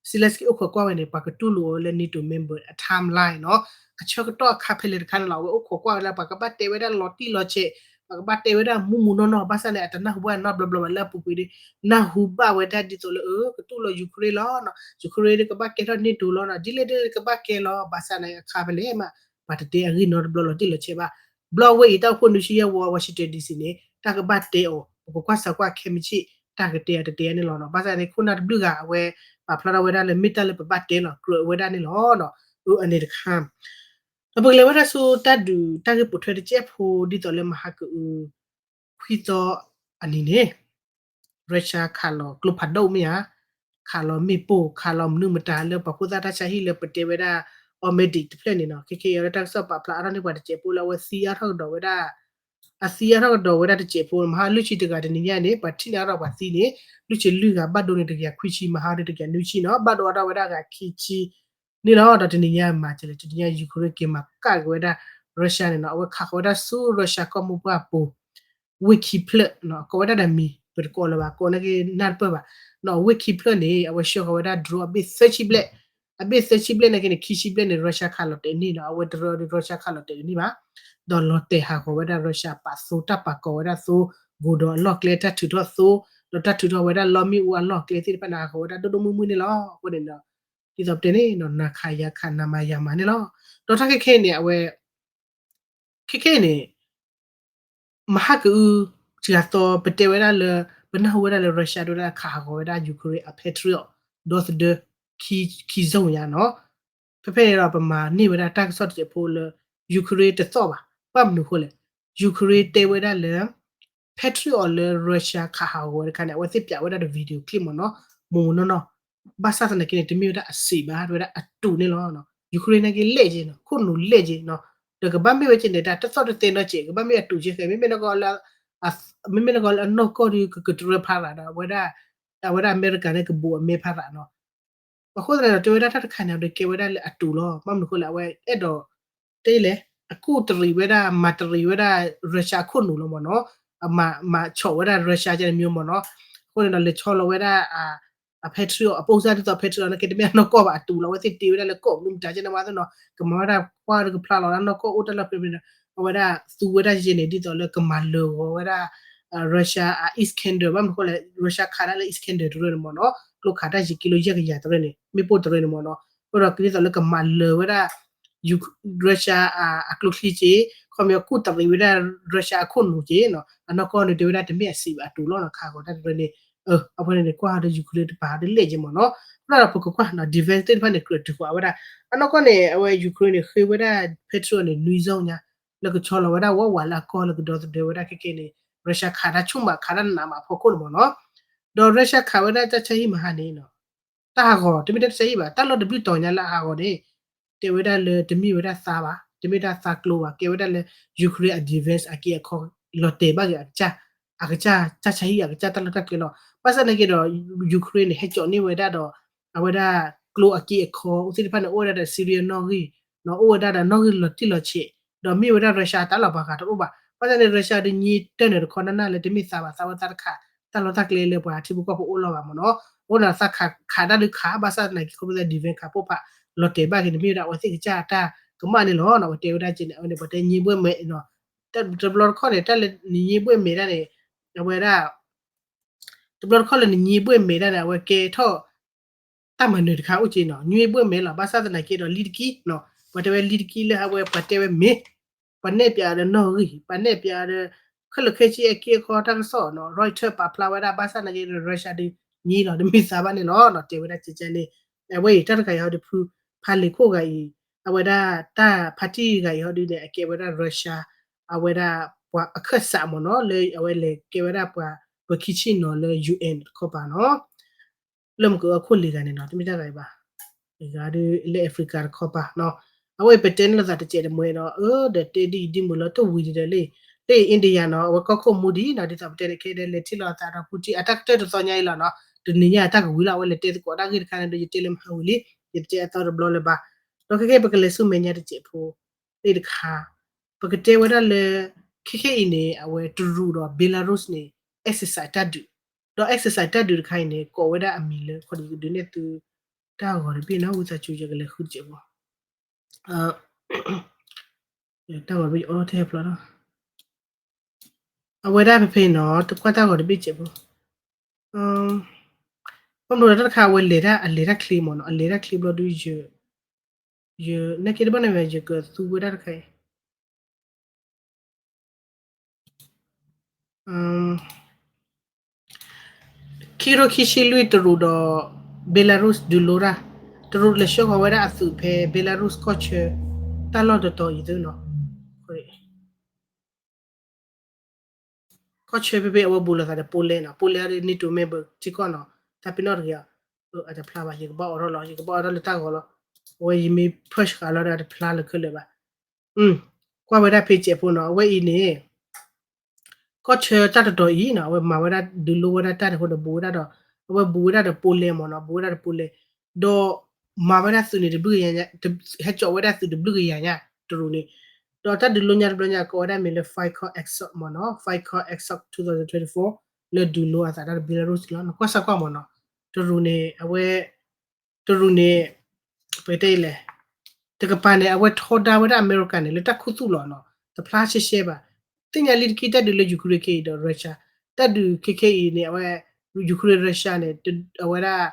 Zelensky အိၣ်ခိးကွၢ်ဝဲန့ၣ် ပှၤကတူၢ်လိာ်အီၤလၢ NATO member အ timeline နီၤ, အဆၢကတီၢ်အခါဖဲလဲၣ်တခါန့ၣ်လီၤ အဝဲအိၣ်ခိးကွၢ်ဝဲလၢ ပှၤကဘၣ်တဲဝဲဒၣ်လီၤတံၢ်လီၤဆဲး, ပှၤကဘၣ်တဲဝဲဒၣ်မူးမူးနီၢ်နီၢ် ဘၣ်ဆၣ်န့ၣ် အတနၢ်ဟူဘၣ်နီတဘျီဘျီဘၣ်လၢအပူၤကွံာ်ဒီး နၢ်ဟူဘၣ်ဝဲဒၣ်ဒ်သိးလၢ အၢ ကတူၢ်လိာ် Ukraine လီၤ, Ukraine ကဘၣ်ကဲထီၣ် NATO လီၤနီၤ, ဒ်လဲၣ်ဒ်လဲၣ်ကဘၣ်ကဲလီၤ, ဘၣ်ဆၣ်န့ၣ်အခါဖဲလဲၣ်မး ပှၤတတဲအဂ့ၢ်နီတဘျီလီၤတံၢ်လီၤဆဲးဘၣ်. ဘျီဝဲအံၤ တၢ်အိၣ်ဖှိၣ်နွံဆံယဲၢ်ဝီ Washington D C န့ၣ် တၢ်ကဘၣ်တဲအီၤ ပကကွၢ်စၢၤကွၢ်ခဲမုၢ်ဆ့ၣ် တၢ်ကတဲအီၤတတဲအီၤန့ၣ်လီၤနီၤ. ဘၣ်ဆၣ်န့ၣ် ခိၣ်နၢ်တဘျုးဂၤ အဝဲ ပာ်ဖျါထီၣ်ဝဲဒၣ်လၢ မ့ၢ်တၢ်လၢပဘၣ်တဲလီၤ ကြၢးဝဲဒၣ်န့ၣ်လီၤ. အန့ၣ်တခါ ဒီးပကလဲၤဝဲဒၣ်ဆူတၢ်ဒုးတၢ်ဂ့ၢ်ပိာ်ထွဲတစဲးဖိ ဒ်သိးလၢမဟါကအု ခွံသီအနံၤန့ၣ် Russia ခးလီၤကျိဖးဒိၣ်မ့ၢ်ဧါ, ခးလီၤမ့ၣ်ပိၢ် ခးလီၤမနုၤမတၤလၢပှၤဖိသၣ်တၢ်ဆါဟံၣ်လၢပတဲဝဲဒၣ် Ozmedic တဖျၢၣ်န့ၣ်နီၤ, ခဲခဲအံၤလၢတၢ်ကစီၣ်ပာ်ဖျါအါထီၣ်န့ၢ်ပှၤတစဲးဖိလၢအဝဲသံအါထီၣ်ကဒီးဝဲဒၣ် အသံအါထီၣ်ကဒီးဝဲဒၣ်တစဲးဖိ မဟါလွံၢ်ဆံတဂၤတနံၤညါန့ၣ် ပှၤထံၣ်န့ၢ်အါထီၣ်ပှၤသံန့ၣ် လွံၢ်ဆံလွံၢ်ဂၤ ဘၣ်ဒိန့ၣ်တကယၤခွံဆံ မဟါဒၣ်တကယၤနွံဆံနီၤ, ဘၣ်ဒိအါထီၣ်ဝဲဒၣ်ဂၤခံဆံ န့ၣ်လီၤ. ဒီးတနံၤညါမၤစၢၤလဲၣ် တနံၤညါ Ukraine က့ၤမၤကၣ်က့ၤဝဲဒၣ် Russia န့ၣ်နီၤ, အဝဲခးဃီၤဝဲဒၣ်ဆူ Russia ကီၢ်မိၢ်ပှၢ်အပူၤ ဝ့ၢ်ခံဖျၢၣ်နီၤ, ကိးဝဲဒၣ်ဒီးမံၤ ပတကိးလၢၤဘၣ် ကိးနာ်က့နၢ်တပၢၢ်ဘၣ်နီၤ, ဝ့ၢ်ခံဖျၢၣ်န့ၣ် အဝဲဆှၢဃီၤဝဲဒၣ် drone အဘ့ၣ်သၢဆံဘျဲၣ်, အဘ့ၣ်သၢဆံဘျဲၣ်နာ်က့န့ၣ် ခံဆံဘျဲၣ်န့ၣ် Russia ခးလီၤတဲာ်န့ၢ်နီၤ, အဝဲတရၢ Russia ခးလီၤတဲာ်န့ၢ်ဘၣ်, ဒီးလီၤတဲာ်ဟးဃီၤဝဲဒၣ် Russia ပာ်သိ တၢ်ပာ်ကီၤဝဲဒၣ်သိ ကိးဒီးအလီၢ်ကျဲ တၢ်ထုးထီၣ်သိ ဒီးတၢ်ထုးထီၣ်ဝဲဒၣ်လီမ့ၣ်အူအလီၢ်ကျဲသ့ၣ်တဖၣ်န့ၣ် ဟးဃီၤဝဲဒၣ်ဒိၣ်ဒိၣ်မုၢ်မုၢ်န့ၣ်လီၤ. အဃိန့ၣ်ဒီး ဒ်သိးပတဲန့ၣ် နၤခးယၤခး နၤမၤယၤမၤန့ၣ်လီၤ. ဒီးတၢ်ခဲခဲအံၤန့ၣ် အဝဲ ခဲခဲအံၤန့ၣ် မဟါကအု စှၤသီ ပတဲဝဲဒၣ်လၢ ပနၢ်ဟူဝဲဒၣ်လၢ Russia တဲဝဲဒၣ်ခးဟးဂီၤဝဲဒၣ် Ukraine အ Patriot ဒီသဒၢ ခံ ခံ zone ညါနီၤ. ဖဲဖဲန့ၣ်ဒီး ပမၤန့ၢ်ဝဲဒၣ်တၢ်ကစီၣ်တစဲးဖိလၢ Ukraine တသီၣ်ဘၣ်. ဘၣ်မနုၤအဃိလဲၣ်, Ukraine တဲဝဲဒၣ်လၢ Patriot လၢ Russia ခးဟးဂီၤဝဲတခါန့ၣ် အဝဲသ့ၣ်ပၠးဝဲဒၣ်ဒီး video clip မ့ၢ်နီၤ, မိၢ်မိၢ်နီၢ်နီၢ်, ဘၣ်ဆၣ်သနာ်က့န့ၣ် တမ့ၢ်ဝဲဒၣ်အစံးဘၣ်, တဲဝဲဒၣ်အတူးန့ၣ်လီၤ. Ukraine နာ်က့လဲၣ်က့နီၤ, ခိၣ်နူာ်လဲၣ်က့နီၤ, ဒီးကဘၣ်မ့ၢ်ဝဲက့န့ၣ် တၢ်တသီၣ်တသဲနီၢ်က့, ကဘၣ်မ့ၢ်အတူးက့ဃဲ, မ့မ့ၢ်နကီလၢ မ့မ့ၢ်နကီလၢအနီၢ်ကီၢ်ဒီး ကကတြၢဖးရးဒီး အဝဲဒၣ် အဝဲဒၣ်အမဲရကၤန့ၣ် ကဘူးအမဲဖးရးနီၤ. အဃိသတးဒီး တဲဝဲဒၣ်တၢ်တခါန့ၣ်ဒီး ကဲဝဲဒၣ်လၢအတူးလီၤ. ဘၣ်မနုၤအဃိလဲၣ်, အဝဲအဲၣ်ဒိး တဲလဲၣ်, အကူၣ်တရံးဝဲဒၣ် မၤတရံးဝဲဒၣ် Russia အခိၣ်နူာ်လီၤမ့ၢ်နီၤ, အမၤ မၤဆီၣ်ဝဲဒၣ် Russia ကန့ၣ်မ့ၢ်နီၤ. အဃိန့ၣ်ဒီး လဲၤဆီလီၤဝဲဒၣ် အ Patriot အပိစၢ်ဒ်သိး Patriot နာ်က့ တမ့ၢ်အနီၢ်ကီၢ်ဘၣ် အတူးလီၤ. အဝဲသ့ၣ်တ့ဝဲဒၣ်လၢကီၢ်မနုၤမတၤကန့ၣ်မးသ့ၣ်နီၤ, ကမၤဝဲဒၣ်ကွၢ်ဒီးကဖျါလီၤဒၣ်နီၢ်ကီၢ်အိၣ်တၢ်လီၢ်ဖဲန့ၣ်ဒီး အဝဲဒၣ်သူဝဲဒၣ်ယဲန့ၣ် ဒ်သိးလၢကမၤလၢာ်ဂီၤဝဲဒၣ် Russia အ Iskander ဘၣ်မနုၤအဃိလဲၣ်, Russia ခးဒၣ်လၢ Iskander တရၢန့ၣ်မ့ၢ်နီၤ, ကျိခးတၢ်ယံၤကံလိယဲၢ်ကယၤတရၢန့ၣ် မ့ၣ်ပိၢ်တရၢန့ၣ်မ့ၢ်နီၤ. အဃိဒီးဒ်သိးလၢကမၤလၢာ်ဝဲဒၣ် Russia အကျိချံက့, ခီပညီကူၣ်တရံးဝဲဒၣ် Russia အခိၣ်နူာ်က့နီၤ. အနီၢ်ကီၢ်န့ၣ် တဲဝဲဒၣ်တမ့ၢ်အစံးဘၣ် အတူးလီၤနီၤ, ခးဂီၤတၢ်တရၢန့ၣ်. အဝဲန့ၣ်န့ၣ် ကွၢ်ဒီး Ukraine တပာ်ဒီးလဲၣ်က့မ့ၢ်နီၤ. ဘၣ်ဒီးပကကွၢ်နီၤ defense သ့ၣ်တဖၣ်န့ၣ် ကြၢးတုၤဃီၤဝဲဒၣ်. အနီၢ်ကီၢ်န့ၣ် အဝဲ Ukraine န့ၣ် ဃ့ဝဲဒၣ် Patriot န့ၣ် နွံ zone ညါ လၢကဆီလီၤဝဲဒၣ်ဝးဝးလၢအကီၢ်လၢကဒီသဒၢဝဲဒၣ်ခဲကဲန့ၣ် Russia ခးတၢ်ဆူၣ်မး ခးတၢ်နးမးအဖီခိၣ်န့ၣ်မ့ၢ်နီၤ. ဒီး Russia ခးဝဲဒၣ်တၢ်ဆါဟံၣ်မဟါန့ၣ်နီၤ, တၢ်ဟးဂီၤ တမ့ၢ်တၢ်ဆါဟံၣ်ဘၣ်, တၢ်လီၢ်တဘျုးတီၤညါလၢအဟးဂီၤန့ၣ် တဲဝဲဒၣ်လၢတမ့ၢ်ဝဲဒၣ်သးဘၣ်, တမ့ၢ်တၢ်သးကျိဘၣ်, ကဲဝဲဒၣ်လၢ Ukraine အ defense အက့အခီ လီၤတဲာ်ဘၣ်က့ၤအကစၢ်, အကစၢ်တၢ်ဆါဟံၣ် အကစၢ်တၢ်လီၢ်တၢ်ကျဲလီၤ. ဘၣ်ဆၣ်သနာ်က့ဒီး Ukraine န့ၣ် ဟဲကၠီးန့ၢ်ဝဲဒၣ်ဒီး အဝဲဒၣ်ကျိအက့အခီ အိၣ်သ့ၣ်တဖၣ်န့ၣ် အိၣ်ဝဲဒၣ်ဒီး Syria နီၣ်ဂံၢ်, အိၣ်ဝဲဒၣ်ဒီးနီၣ်ဂံၢ်လီၤတံၢ်လီၤဆဲး, ဒီးမ့ၢ်ဝဲဒၣ် Russia တၢ်လီၤပှၤဂၤတအိၣ်ဘၣ်. ဘၣ်ဆၣ်န့ၣ် Russia ဒုးညံတၢၢ်န့ၣ်တခီနၢ်နၢ်လၢတမ့ၢ်သးဘၣ်, သးဝဲသးတခး တၢ်လီၢ်တၢ်ကျဲလၢပှၤထံဖိကီၢ်ဖိအိၣ်လီၤဘၣ်မ့ၢ်နီၤ. အဃိန့ၣ် သးခးခးတၢ်ဒုးခး ဘၣ်ဆၣ်သနာ်က့ ခီဖျိသး defense ခးပိၢ်ဖး လီၤတဲာ်ဘၣ်က့ၤန့ၣ် မ့ၢ်ဝဲဒၣ်အဝဲသ့ၣ်ကစၢ်တၢ်ကမၣ်န့ၣ်လီၤ. အဝဲတဲဝဲဒၣ်က့န့ၣ် အဝဲန့ၣ် ပှၤတဲညံဘှဲၣ်မဲာ်နီၤ, တဘျီတခီၣ်န့ၣ် တၢ်လၢနညံဘှဲၣ်မဲာ်တၢ်န့ၣ် အဝဲဒၣ် တဘျီတခီၣ်လၢနညံဘှဲၣ်မဲာ်တၢ်န့ၣ် အဝဲကဲထီၣ် တၢ်မၤနၢၤတခါအိၣ်က့နီၤ, ညွံဘှဲၣ်မဲာ်လီၤ. ဘၣ်ဆၣ်သနာ်က့ဒီး လံတကံနီၤ, ပှၤတဲဝဲလံတကံလၢအဝဲပှၤတဲဝဲမ့ၢ်, ပှၤနဲၣ်ပၠးဒီးနီၣ်ဂံၢ်, ပှၤနဲၣ်ပၠးဒီး ခဲလၢာ်ခဲဆ့အက့အခီတၢ်ကစီၣ်နီၤ, Reuters ပာ်ဖျါဝဲဒၣ် ဘၣ်ဆၣ်သနာ်က့ဒီး Russia ဒုးညံလီၤ တမ့ၢ်သးဘၣ်န့ၣ်လီၤနီၤ, တဲဝဲဒၣ်ကဲကဲန့ၣ်. အဝဲအံၤ တၢ်တခါအံၤဟီဒုးဖု ဖးလံာ်ခိၣ်ဂၤအံၤ အဝဲဒၣ်တၢ် party ဂၤအံၤဟီဒုးန့ၣ် အကဲဝဲဒၣ် Russia အဝဲဒၣ်ပှၤအခၢၣ်စးမ့ၢ်နီၤ, လၢအဝဲလဲၤကဲဝဲဒၣ်ပှၤ ပှၤခံဆံနီၤလၢ ယူၣ်အဲၣ် တခီပၤနီၤ. လၢမုၢ်ကအိၣ်ခိၣ်လံၤဂၤန့ၣ်နီၤ, တမ့ၢ်တၢ်ဂၤအံၤဘၣ်, ဂၤဒုးလၢ Africa တခီပၤနီၤ. အဝဲအံၤပတဲန့ၢ်လိာ်သးတစဲးတမှဲဒီး အၢ ဒီးတဲဒ်အံၤဒ်မုၢ်လီၤ တဝံၤဒ်ဒီးလၢ လၢ India နီၤ, အဝဲကီၢ်ခိၣ်မူဒံးနီၤ, ဒ်သိးပတဲန့ၣ် ခဲဒဲးလဲၤထံၣ်လိာ်သးဒီး Putin အတၢ်ကတၢၢ်တသီညါအံၤလီၤနီၤ, တနံၤညါအတၢ်ကဝံၤလီၤ, အဝဲလဲၤတဲသကိးတၢ်ဂ့ၢ်တခါန့ၣ်ဒီး ယတဲလၢမဟါဝံၤလံ, ယတတဲအသီတဘျီလၢၤဘၣ်. ဒီးခဲကဲပကလဲၤဆူမဲာ်ညါတစဲးဖိ သ့ၣ်တခါ, ပကတဲဝဲဒၣ်လၢ ခဲခဲအံၤန့ၣ် အဝဲတရူးဒီး Belarus န့ၣ် exercise တၢ်ဒုး, ဒီး exercise တၢ်ဒုးတခါအံၤန့ၣ် ကိးဝဲဒၣ်အမံၤလၢ ခီဒုးကဒုးနဲၣ်သု တၢ်ဂီၤတဘ့ၣ်နီၤ, ဝံသးစူၤယကလဲၤဃုတစဲးဖိ, တၢ်ဂီၤတဘ့ၣ်ယအိၣ်ထဲဖျီလီၤ. အဝဲဒၣ်ဖဲဖဲနီၤ, တကွၢ်တၢ်ဂီၤတဘ့ၣ်စဲးဖိ, ဘၣ်မနုၤလၢတၢ်တခါအဝဲလဲၤတၢ် အလဲၤတၢ်ချ့မ့ၢ်နီၤ, အလဲၤတၢ်ချ့ဘျီဒုး ယ ယ နာ်က့တဘၣ်န့ၣ် ယကသူဝဲဒၣ်တခါအံၤ ခံကထိခံဆံလွံၢ် တရူးဒီး Belarus ဒုးလိတၢ်, တရူးလဲၤဆှၢဃီၤဝဲဒၣ်အသုးဖဲ Belarus ကီၢ်ဆၢ တၢ်လီၢ်တတီၤအံၤသုနီၤ, ကီၢ်ဆၢဖဲဖဲအဝဲဘူးလိာ်သးဒီး Poland နီၤ, Poland ဒ် NATO member ထံကီၢ်နီၤ, တၢ်ပ့ၤနီၣ်တဂ့ၤ, အတဖျါဘၣ်, ယကဘၣ်အိးထီၣ်လီၤ, ယကဘၣ်အိးထီၣ်လၢတၢ်ဂီၤလီၤ, အဝဲယမ့ၢ် push ဃာ်လီၤဒီး အတဖျါလၢခဲလၢာ်ဘၣ်. ကွၢ်ဝဲဒၣ်ဖဲစဲးဖိနီၤ, အဝဲအံၤန့ၣ် ကီၢ်ဆၢတၢ်တတီၤအံၤနီၤ, အဝဲမၤဝဲဒၣ်ဒုးလိဝဲဒၣ်တၢ်န့ၣ်အဃိဒီး ဘူးဝဲဒၣ်ဒီး, အဝဲဘူးဝဲဒၣ်ဒီး Poland မ့ၢ်နီၤ, ဘူးဝဲဒၣ်ဒီး Poland, ဒီးမၤဝဲဒၣ်သုးန့ၣ်တဘျုးကယၤညါ, ဟဲကၠီးဝဲဒၣ်သုးတဘျုးကယၤညါ တရူးန့ၣ်, ဒီးတၢ်ဒုးလိညါတဘျီညါ ကိးဝဲဒၣ်မ့ၢ်လၢ Five Call Attack မ့ၢ်နီၤ, Five Call Attack two thousand twenty-four လၢဒုးလိအသးတၢ်ဒီး Belarus လီၤ, နကွၢ်စၢ်ကွၢ်မ့ၢ်နီၤ, တရူးန့ၣ် အဝဲ တရူးန့ၣ် ပကတဲလဲၣ်, တကပၤန့ၣ် အဝဲထီဒါဝဲဒၣ်အမဲရကၤန့ၣ် လၢတၢ်ခူသူၣ်လီၤနီၤ, တဖျါရှဲရှဲဘၣ်. သ့ၣ်ညါလံတက့ၢ်တၢ်ဒုးလၢ Ukraine ခဲအံၤဒီး Russia, တၢ်ဒုးခဲခဲအံၤန့ၣ် အဝဲ Ukraine Russia န့ၣ် အဝဲဒၣ်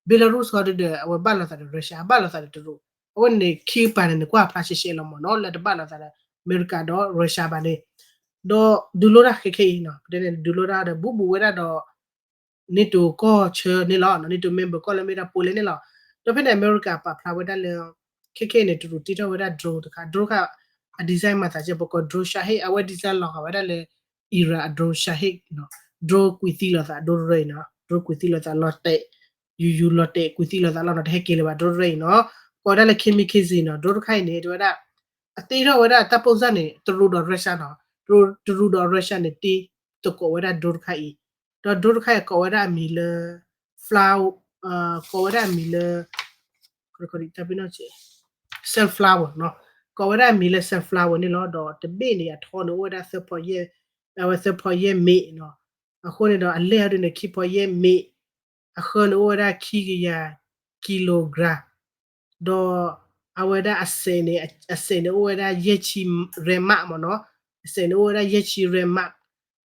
Belarus ဟီဒုဒီး အဝဲဘၣ်လိာ်သးဒီး Russia ဘၣ်လိာ်သးဒီးတရူး, အဝဲန့ၣ်ခံကပၤန့ၣ် နကွၢ်ဖျါရှဲရှဲလီၤမ့ၢ်နီၤ, လၢတဘၣ်လိာ်သးဒီး အမဲရကၤဒီး Russia ဘၣ်န့ၣ် ဒီးဒုးလိတၢ်ခဲခဲအံၤနီၤ ပတဲန့ၣ် ဒုးလိတၢ်ဒီး ဘူးဘူးဝဲဒၣ်ဒီး NATO ကီၢ်ဆၢန့ၣ်လီၤ. NATO member ကီၢ်လၢမ့ၢ်ဒၣ် Poland န့ၣ်လီၤ. ဒီးဖဲန့ၣ် အမဲရကၤပာ်ဖျါဝဲဒၣ်လၢ ခဲခဲအံၤန့ၣ် တရူးတ့ထီၣ်ဝဲဒၣ် drone တခါ drone တခါ အ design မၤသးကဲ ပကိး drone Shahed အဝဲ design လီၤဂာ်ဝဲဒၣ်လၢ Iran အ drone Shahed နီၤ drone ကွံာ်သံလိာ်သး drone တရၢအံၤနီၤ drone ကွံာ်သံလိာ်သးလီၤတဲာ် ယူၤယူၤလီၤတဲာ် ကွံာ်သံလိာ်သးလီၤနီၤ တဟဲက့ၤလၢၤဘၣ် drone တရၢအံၤနီၤ ကိးဝဲဒၣ်လၢ kamikaze နီၤ drone တခါအံၤန့ၣ် တဲဝဲဒၣ် အတ့ထီၣ်ဝဲဒၣ်တၢ်ပိၢ်စၢ်န့ၣ် တရူးဒီး Russia နီၤ တရူးဒီး Russia န့ၣ် တ့သကိးဝဲဒၣ် drone တခါအံၤ ဒီး drone တခါအံၤကိးဝဲဒၣ်အမံၤလၢ Fla ကိးဝဲဒၣ်အမံၤလၢ Sunflower နီၤ ကိးဝဲဒၣ်အမံၤလၢ Sunflower န့ၣ်လီၤ. ဒီးတဘ့ၣ်န့ၣ် အထီန့ၣ်အိၣ်ဝဲဒၣ် သၢဖီယဲၢ် အဝဲသၢဖီယဲၢ်မ့ၢ်နီၤ အဃိန့ၣ်ဒီး အလဲၢ်အီၤဒ်န့ၣ် ခံဖီယဲၢ်မ့ၢ် အဃၢၤန့ၣ်အိၣ်ဝဲဒၣ်ခံကယၤ kilogram ဒီးအဝဲဒၣ်အစဲးန့ၣ် အစဲးန့ၣ်အိၣ်ဝဲဒၣ်ယဲၢ်ဆံ gram မ့ၢ်နီၤ အစဲးန့ၣ်အိၣ်ဝဲဒၣ်ယဲၢ်ဆံ gram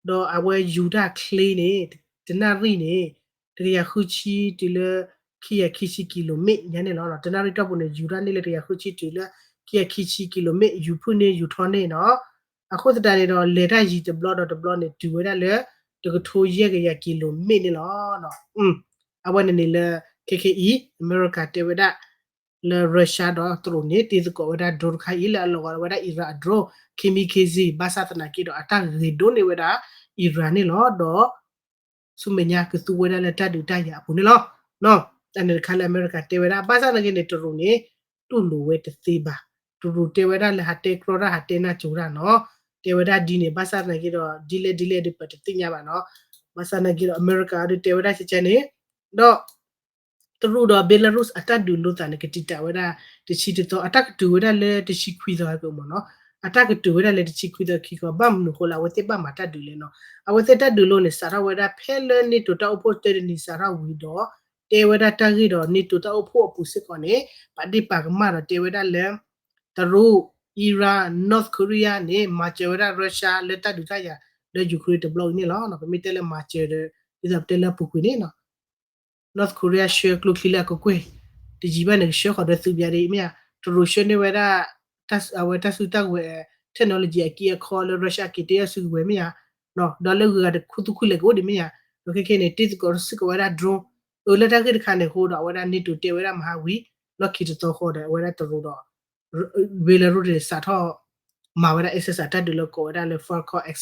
ဒီးအဝဲယူၤတၢ်ချ့န့ၣ် တနၣ်ရံၣ်န့ၣ် တကယၤဃုဆံတုၤလၢ ခံကယၤခံဆံ ကံလိမ့ၣ်ညါန့ၣ်လီၤ. တနၣ်ရံၣ်တီၢ်ပူၤန့ၣ် ယူၤတၢ်န့ၢ်လၢတကယၤဃုဆံတုၤလၢ ခံကယၤခံဆံ ကံလိမ့ၣ် ယူၤဖုၣ်န့ၢ်ယူၤထီန့ၢ်နီၤ အဃိသတးန့ၣ်ဒီး လဲၤတၢ်ယံၤတဘျီဒီးတဘျီန့ၣ် တုၤဝဲဒၣ်လၢ တကထိယဲၢ်ကယၤ ကံလိမ့ၣ်န့ၣ်လီၤ. အဝဲန့ၣ်န့ၣ်လၢ ခဲခဲအံၤ အမဲရကၤတဲဝဲဒၣ် လၢ Russia ဒီးတရူးန့ၣ် တ့သကိးဝဲဒၣ် drone တခါအံၤ လၢအလီၤဂာ်ဝဲဒၣ် Iran အ drone kamikaze ဘၣ်ဆၣ်သနာ်က့ဒီး အတၢ်ဂ့ၤဒိၣ်န့ၢ်ဝဲဒၣ် Iran န့ၣ်လီၤ. ဒီး ဆူမဲာ်ညါကသူဝဲဒၣ်လၢတၢ်ဒုးတၢ်ယၤအပူၤန့ၣ်လီၤ. တၢ်န့ၣ်တခါလၢအမဲရကၤတဲဝဲဒၣ် ဘၣ်ဆၣ်သနာ်က့န့ၣ် တရူးန့ၣ် တူၢ်လိာ်ဝဲတသ့ဘၣ်. တရူးတဲဝဲဒၣ်လၢဟးတဲကြီတၢ် ဟးတဲနၢ်ကၠိတၢ်နီၤ တဲဝဲဒၣ်ဒ်န့ၣ် ဘၣ်ဆၣ်သနာ်က့ဒီး ဒ်လဲၣ်ဒ်လဲၣ်ဒီး ပတသ့ၣ်ညါဘၣ်နီၤ. ဘၣ်ဆၣ်သနာ်က့ဒီး အမဲရကၤဒီးတဲဝဲဒၣ်ကဲကဲန့ၣ် ဒီး တရူးဒီး Belarus အတၢ်ဒုးလိသးန့ၣ် ကတံာ်တာ်ဝဲဒၣ်တဆံတသီ အတၢ်ကတုၤဝဲဒၣ်လၢတဆံခွံသီဟဲက့ၤမ့ၢ်နီၤ အတၢ်ကတုၤဝဲဒၣ်လၢတဆံခွံသီခံခီ ဘၣ်မနုၤဃိလၢအဝဲသ့ၣ်ဘၣ်မၤတၢ်ဒုးလဲၣ်နီၤ အဝဲသ့ၣ်တၢ်ဒုးလိန့ၣ် စးထီၣ်ဝဲဒၣ်ဖဲလၢ NATO တၢ်အိၣ်ဖှိၣ်တၢတနံၤစးထီၣ်ဝံၤဒီး တဲဝဲဒၣ်တၢ်ဂ့ၢ်ဒီး NATO တၢ်အိၣ်ဖှိၣ်အပူၤစ့ၢ်ကီးန့ၣ် ပာ်ဒ့ၣ်ပာ်ကမၣ်ဒီးတဲဝဲဒၣ်လၢ တရူး Iran North Korea န့ၣ် မၤစၢၤဝဲဒၣ် Russia လၢတၢ်ဒုးတၢ်ယၤလၢ Ukraine တဘျီအံၤန့ၣ်လီၤ. ပမ့ၢ်တဲလၢမၤစၢၤဒီး ဒ်သိးပတဲလၢအပူၤကွံာ်န့ၣ်နီၤ North Korea ဆှၢကျိချံလၢအကကွဲၢ် တယံာ်ဘၣ်န့ၣ် ကဆှၢဃီၤဒီးသုးဘၣ်ဒ်အံၤမ့ၢ်ဧါ တရူးဆှၢန့ၢ်ဝဲဒၣ် အဝဲတၢ်စုတၢ်ဝဲၤ technology အက့အခီလၢ Russia က့ၤတဲအီၤစုကဝဲၤမ့ၢ်ဧါ ဒီးလၢဂုၤဂၤတခူသူၣ်ခူလဲၣ်ကအိၣ်ဒံးမ့ၢ်ဧါ ဒီးခဲခဲန့ၣ် တ့သကိးစ့ၢ်ကီးဝဲဒၣ် drone အၢ လၢတၢ်ဂ့ၢ်တခါန့ၣ်အဃိဒီး အဝဲဒၣ် NATO တဲဝဲဒၣ်မဟါဝံၤ လီၢ်ခံတသီဃီဒီး အဝဲဒၣ်တရူးဒီး Belarus န့ၣ် စးထီၣ် မၤဝဲဒၣ် exercise တၢ်ဒုးလၢကိးဝဲဒၣ်လၢ Falcon X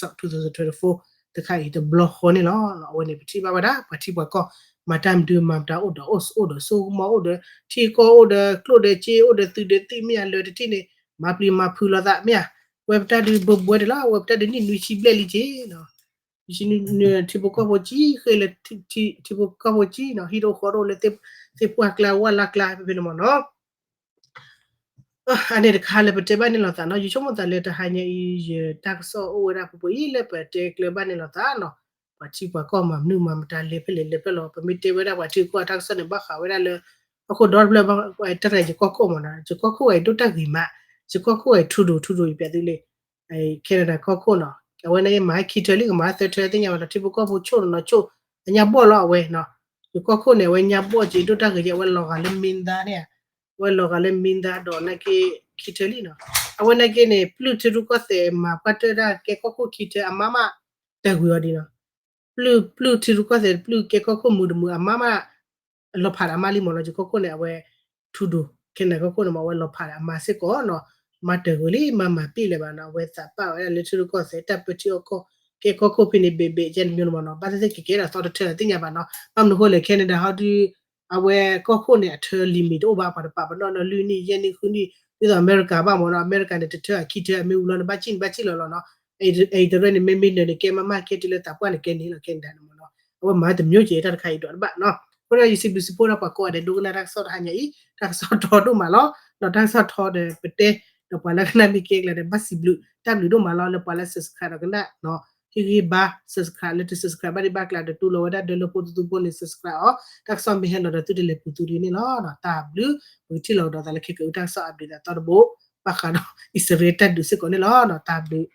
တခါအံၤတဘျီဃီန့ၣ်လီၤ. အဝဲန့ၣ် ပထံၣ်ဘၣ်ဝဲဒၣ် ပှၤထံပှၤကီၢ် မၤတၢ်မနုၤမၤမတၤအိၣ်ဒီး အိၣ်ဒီးစိကမီၤ အိၣ်ဒီးထံကီၢ် အိၣ်ဒီးကျိၣ်ဒီးစ့ အိၣ်ဒီးသုးဒီးသံၣ်မ့ၢ်ဧါ လၢတထံၣ်န့ၣ် မၤပျံၤမၤဖုးလိာ်သးမ့ၢ်ဧါ ဝဲပတၢ်ဒုးဘိးဘှဲဒံးလီၤ ဝဲပတၢ်ဒုးနံၣ်နွံဆံဘျဲၣ်လံက့ၤနီၤ ထံဖိကီၢ်ဖိကံ ဃ့လၢ ထံဖိကီၢ်ဖိကံနီၤ ဟံၣ်တအိၣ်ဃီတအိၣ်လၢ သ့ၣ်ပှၢ်ကျါဝၣ်လါကျါ ဖဲဖဲန့ၣ်မ့ၢ်နီၤ အန့ၣ်တခါလၢပတဲဘၣ်န့ၣ်လိာ်သးနီၤ ယဆိကမိၣ်သးလၢတဟါညါအံၤ ယတၢ်ကစီၣ်အိၣ်ဝဲဒၣ်ပှဲၤပှဲၤအံၤလၢပတဲကျၢၤဘၣ်န့ၣ်လိာ်သးနီၤ ပှၤထံပှၤကီၢ်မၤမနုၤမၤမတၤလဲၤဖဲလဲၣ်လဲၤဖဲလဲၣ် ပမ့ၢ်တဲဝဲဒၣ်ပှၤထံပှၤကီၢ်တၢ်ကစီၣ်န့ၣ် ဘၣ်ဃးဝဲဒၣ်လၢ အဃိဒီတဖျၢၣ် တၢ်တဂၤယကီၢ်ခိၣ်မ့ၢ်နီၤ ယကီၢ်ခိၣ်ဝဲအံၤဒိၣ်တၢ်ဂ့ၤမး ယကီၢ်ခိၣ်ဝဲအံၤ Trudeau Trudeau ယပျးသုလံ Canada ကီၢ်ခိၣ်နီၤ အဝဲန့ၣ်မၤဟဲခံထၢလံ ကမၤဟဲသၢထၢသ့ၣ်ညါဘၣ်ဒီး ထံဖိကီၢ်ဖိဆိၣ်နီၤဆိၣ် အညါဘီၣ်လီၤအဝဲနီၤ ယကီၢ်ခိၣ်န့ၣ် အဝဲညါဘီၣ်က့ၤဒိၣ်တၢ်ဂ့ၤက့ၤ အဝဲလီၤဂာ်လၢ Mindat န့ၣ် အဝဲလီၤဂာ်လၢ Mindat ဒီးနာ်က့ ခံထၢလံနီၤ အဝဲနာ်က့န့ၣ် ပျုၢ်ထံရူၢ်ကီၢ်သဲးမၤပှၢ်တၢၢ်ဒၣ်ကဲကီၢ်ခိၣ်ခံထၢအမါမး တၢ်ဂ့ၤအီၤဒံးနီၤ ပျုၢ် ပျုၢ်ထံရူၢ်ကီၢ်သဲး ပျုၢ်ကဲကီၢ်ခိၣ်မုာ်တမုာ်အမါမး လီၤဖးဒီးအမါလံမ့ၢ်နီၤ ယကီၢ်ခိၣ်န့ၣ် အဝဲ Trudeau Canada ကီၢ်ခိၣ်န့ၣ်မ့ၢ် အဝဲလီၤဖးဒီးအမါစ့ၢ်ကီးနီၤ မၤတၢ်ဂ့ၤလံ မၤမၤပ့ၣ်လၢၤဘၣ်နီၤ အဝဲသးပာ်ဝဲဒၣ်လၢထံရူၢ်ကီၢ်သဲး တၢ်ပၢထံအီၣ်ကီၢ် ကဲကီၢ်ခိၣ်ဖဲန့ၣ် ဘ့ၣ်ဘ့ၣ်ကဲန့ၣ်မ့ၢ်နီၤ ဘၣ်သ့ၣ်သ့ၣ်ကကဲဒၣ်သီတထၢသ့ၣ်ညါဘၣ်နီၤ ဘၣ်မနုၤဃိလဲၣ် Canada ဟီဒု အဝဲကီၢ်ခိၣ်န့ၣ် အထၢ limit တအိၣ်ဘၣ် ပှၤတပာ်ပနီၣ်နီၤ လွံၢ်နံၣ် ယဲၢ်နံၣ် ဃုနံၣ် ဒ်သိးအမဲရကၤဘၣ်မ့ၢ်နီၤ အမဲရကၤန့ၣ် တထၢအခံထၢအမ့ၢ်ဝံၤလီၤန့ၣ် ဘၣ်စံၣ်န့ၣ် ဘၣ်စံၣ်လီၤလီၤနီၤ အံၤတရၢန့ၣ် မ့မ့ၢ်နၢၤန့ၣ် ကဲမးမး ကဲတုၤလၢသးပှၢ်န့ၣ် ကဲန့ၣ်လီၤ Canada န့ၣ်မ့ၢ်နီၤ အဝဲမၤတမျိုးကဲတၢ်တခါအံၤဒိၣ်တဘၣ်နီၤ အဃိဒီးယစံးဘျုးစံးဖှိၣ်ဒီးပှၤကိးဂၤဒဲး ဒိကနၣ်တၢ်ကစီၣ်တဟါညါအံၤ တၢ်ကစီၣ်ထီဒိၣ်မးလီၤ ဒီးတၢ်ကစီၣ်ထီဒီးပတဲ ဒီးပှၤလၢကနၣ်မ့ၢ်ကဲကလၤဒီး ဘၣ်စံးဘျုး တၢ်ဘျုးဒိၣ်မးလီၤ လၢပှၤလၢ subscribe ဒီးကနၣ်နီၤ ဟ့ၣ်ဂံၢ်ဘါ subscribe လၢတ subscribe ဘၣ်ဒံးဘၣ်ကျါဒီး တူၢ်လိာ်ဝဲဒၣ်ဒၢလၢဖိသူသူဖိန့ၣ် subscribe အီၤ တၢ်ကစီၣ်မ့ၢ်ဟဲလီၤဒီးသုတလဲၤပူၤသုဒ်န့ၣ်လီၤ တၢ်ဘျုး ပကထံၣ်လိာ်ကဒီးသးလၢခဲကအုၣ်တၢ်ကစီၣ် update သးသီတဘိ ဘၣ်ဃးဒီး အံၣ်စရ့လးတၢ်ဒုးစ့ၢ်ကီးန့ၣ်လီၤ တၢ်ဘျုး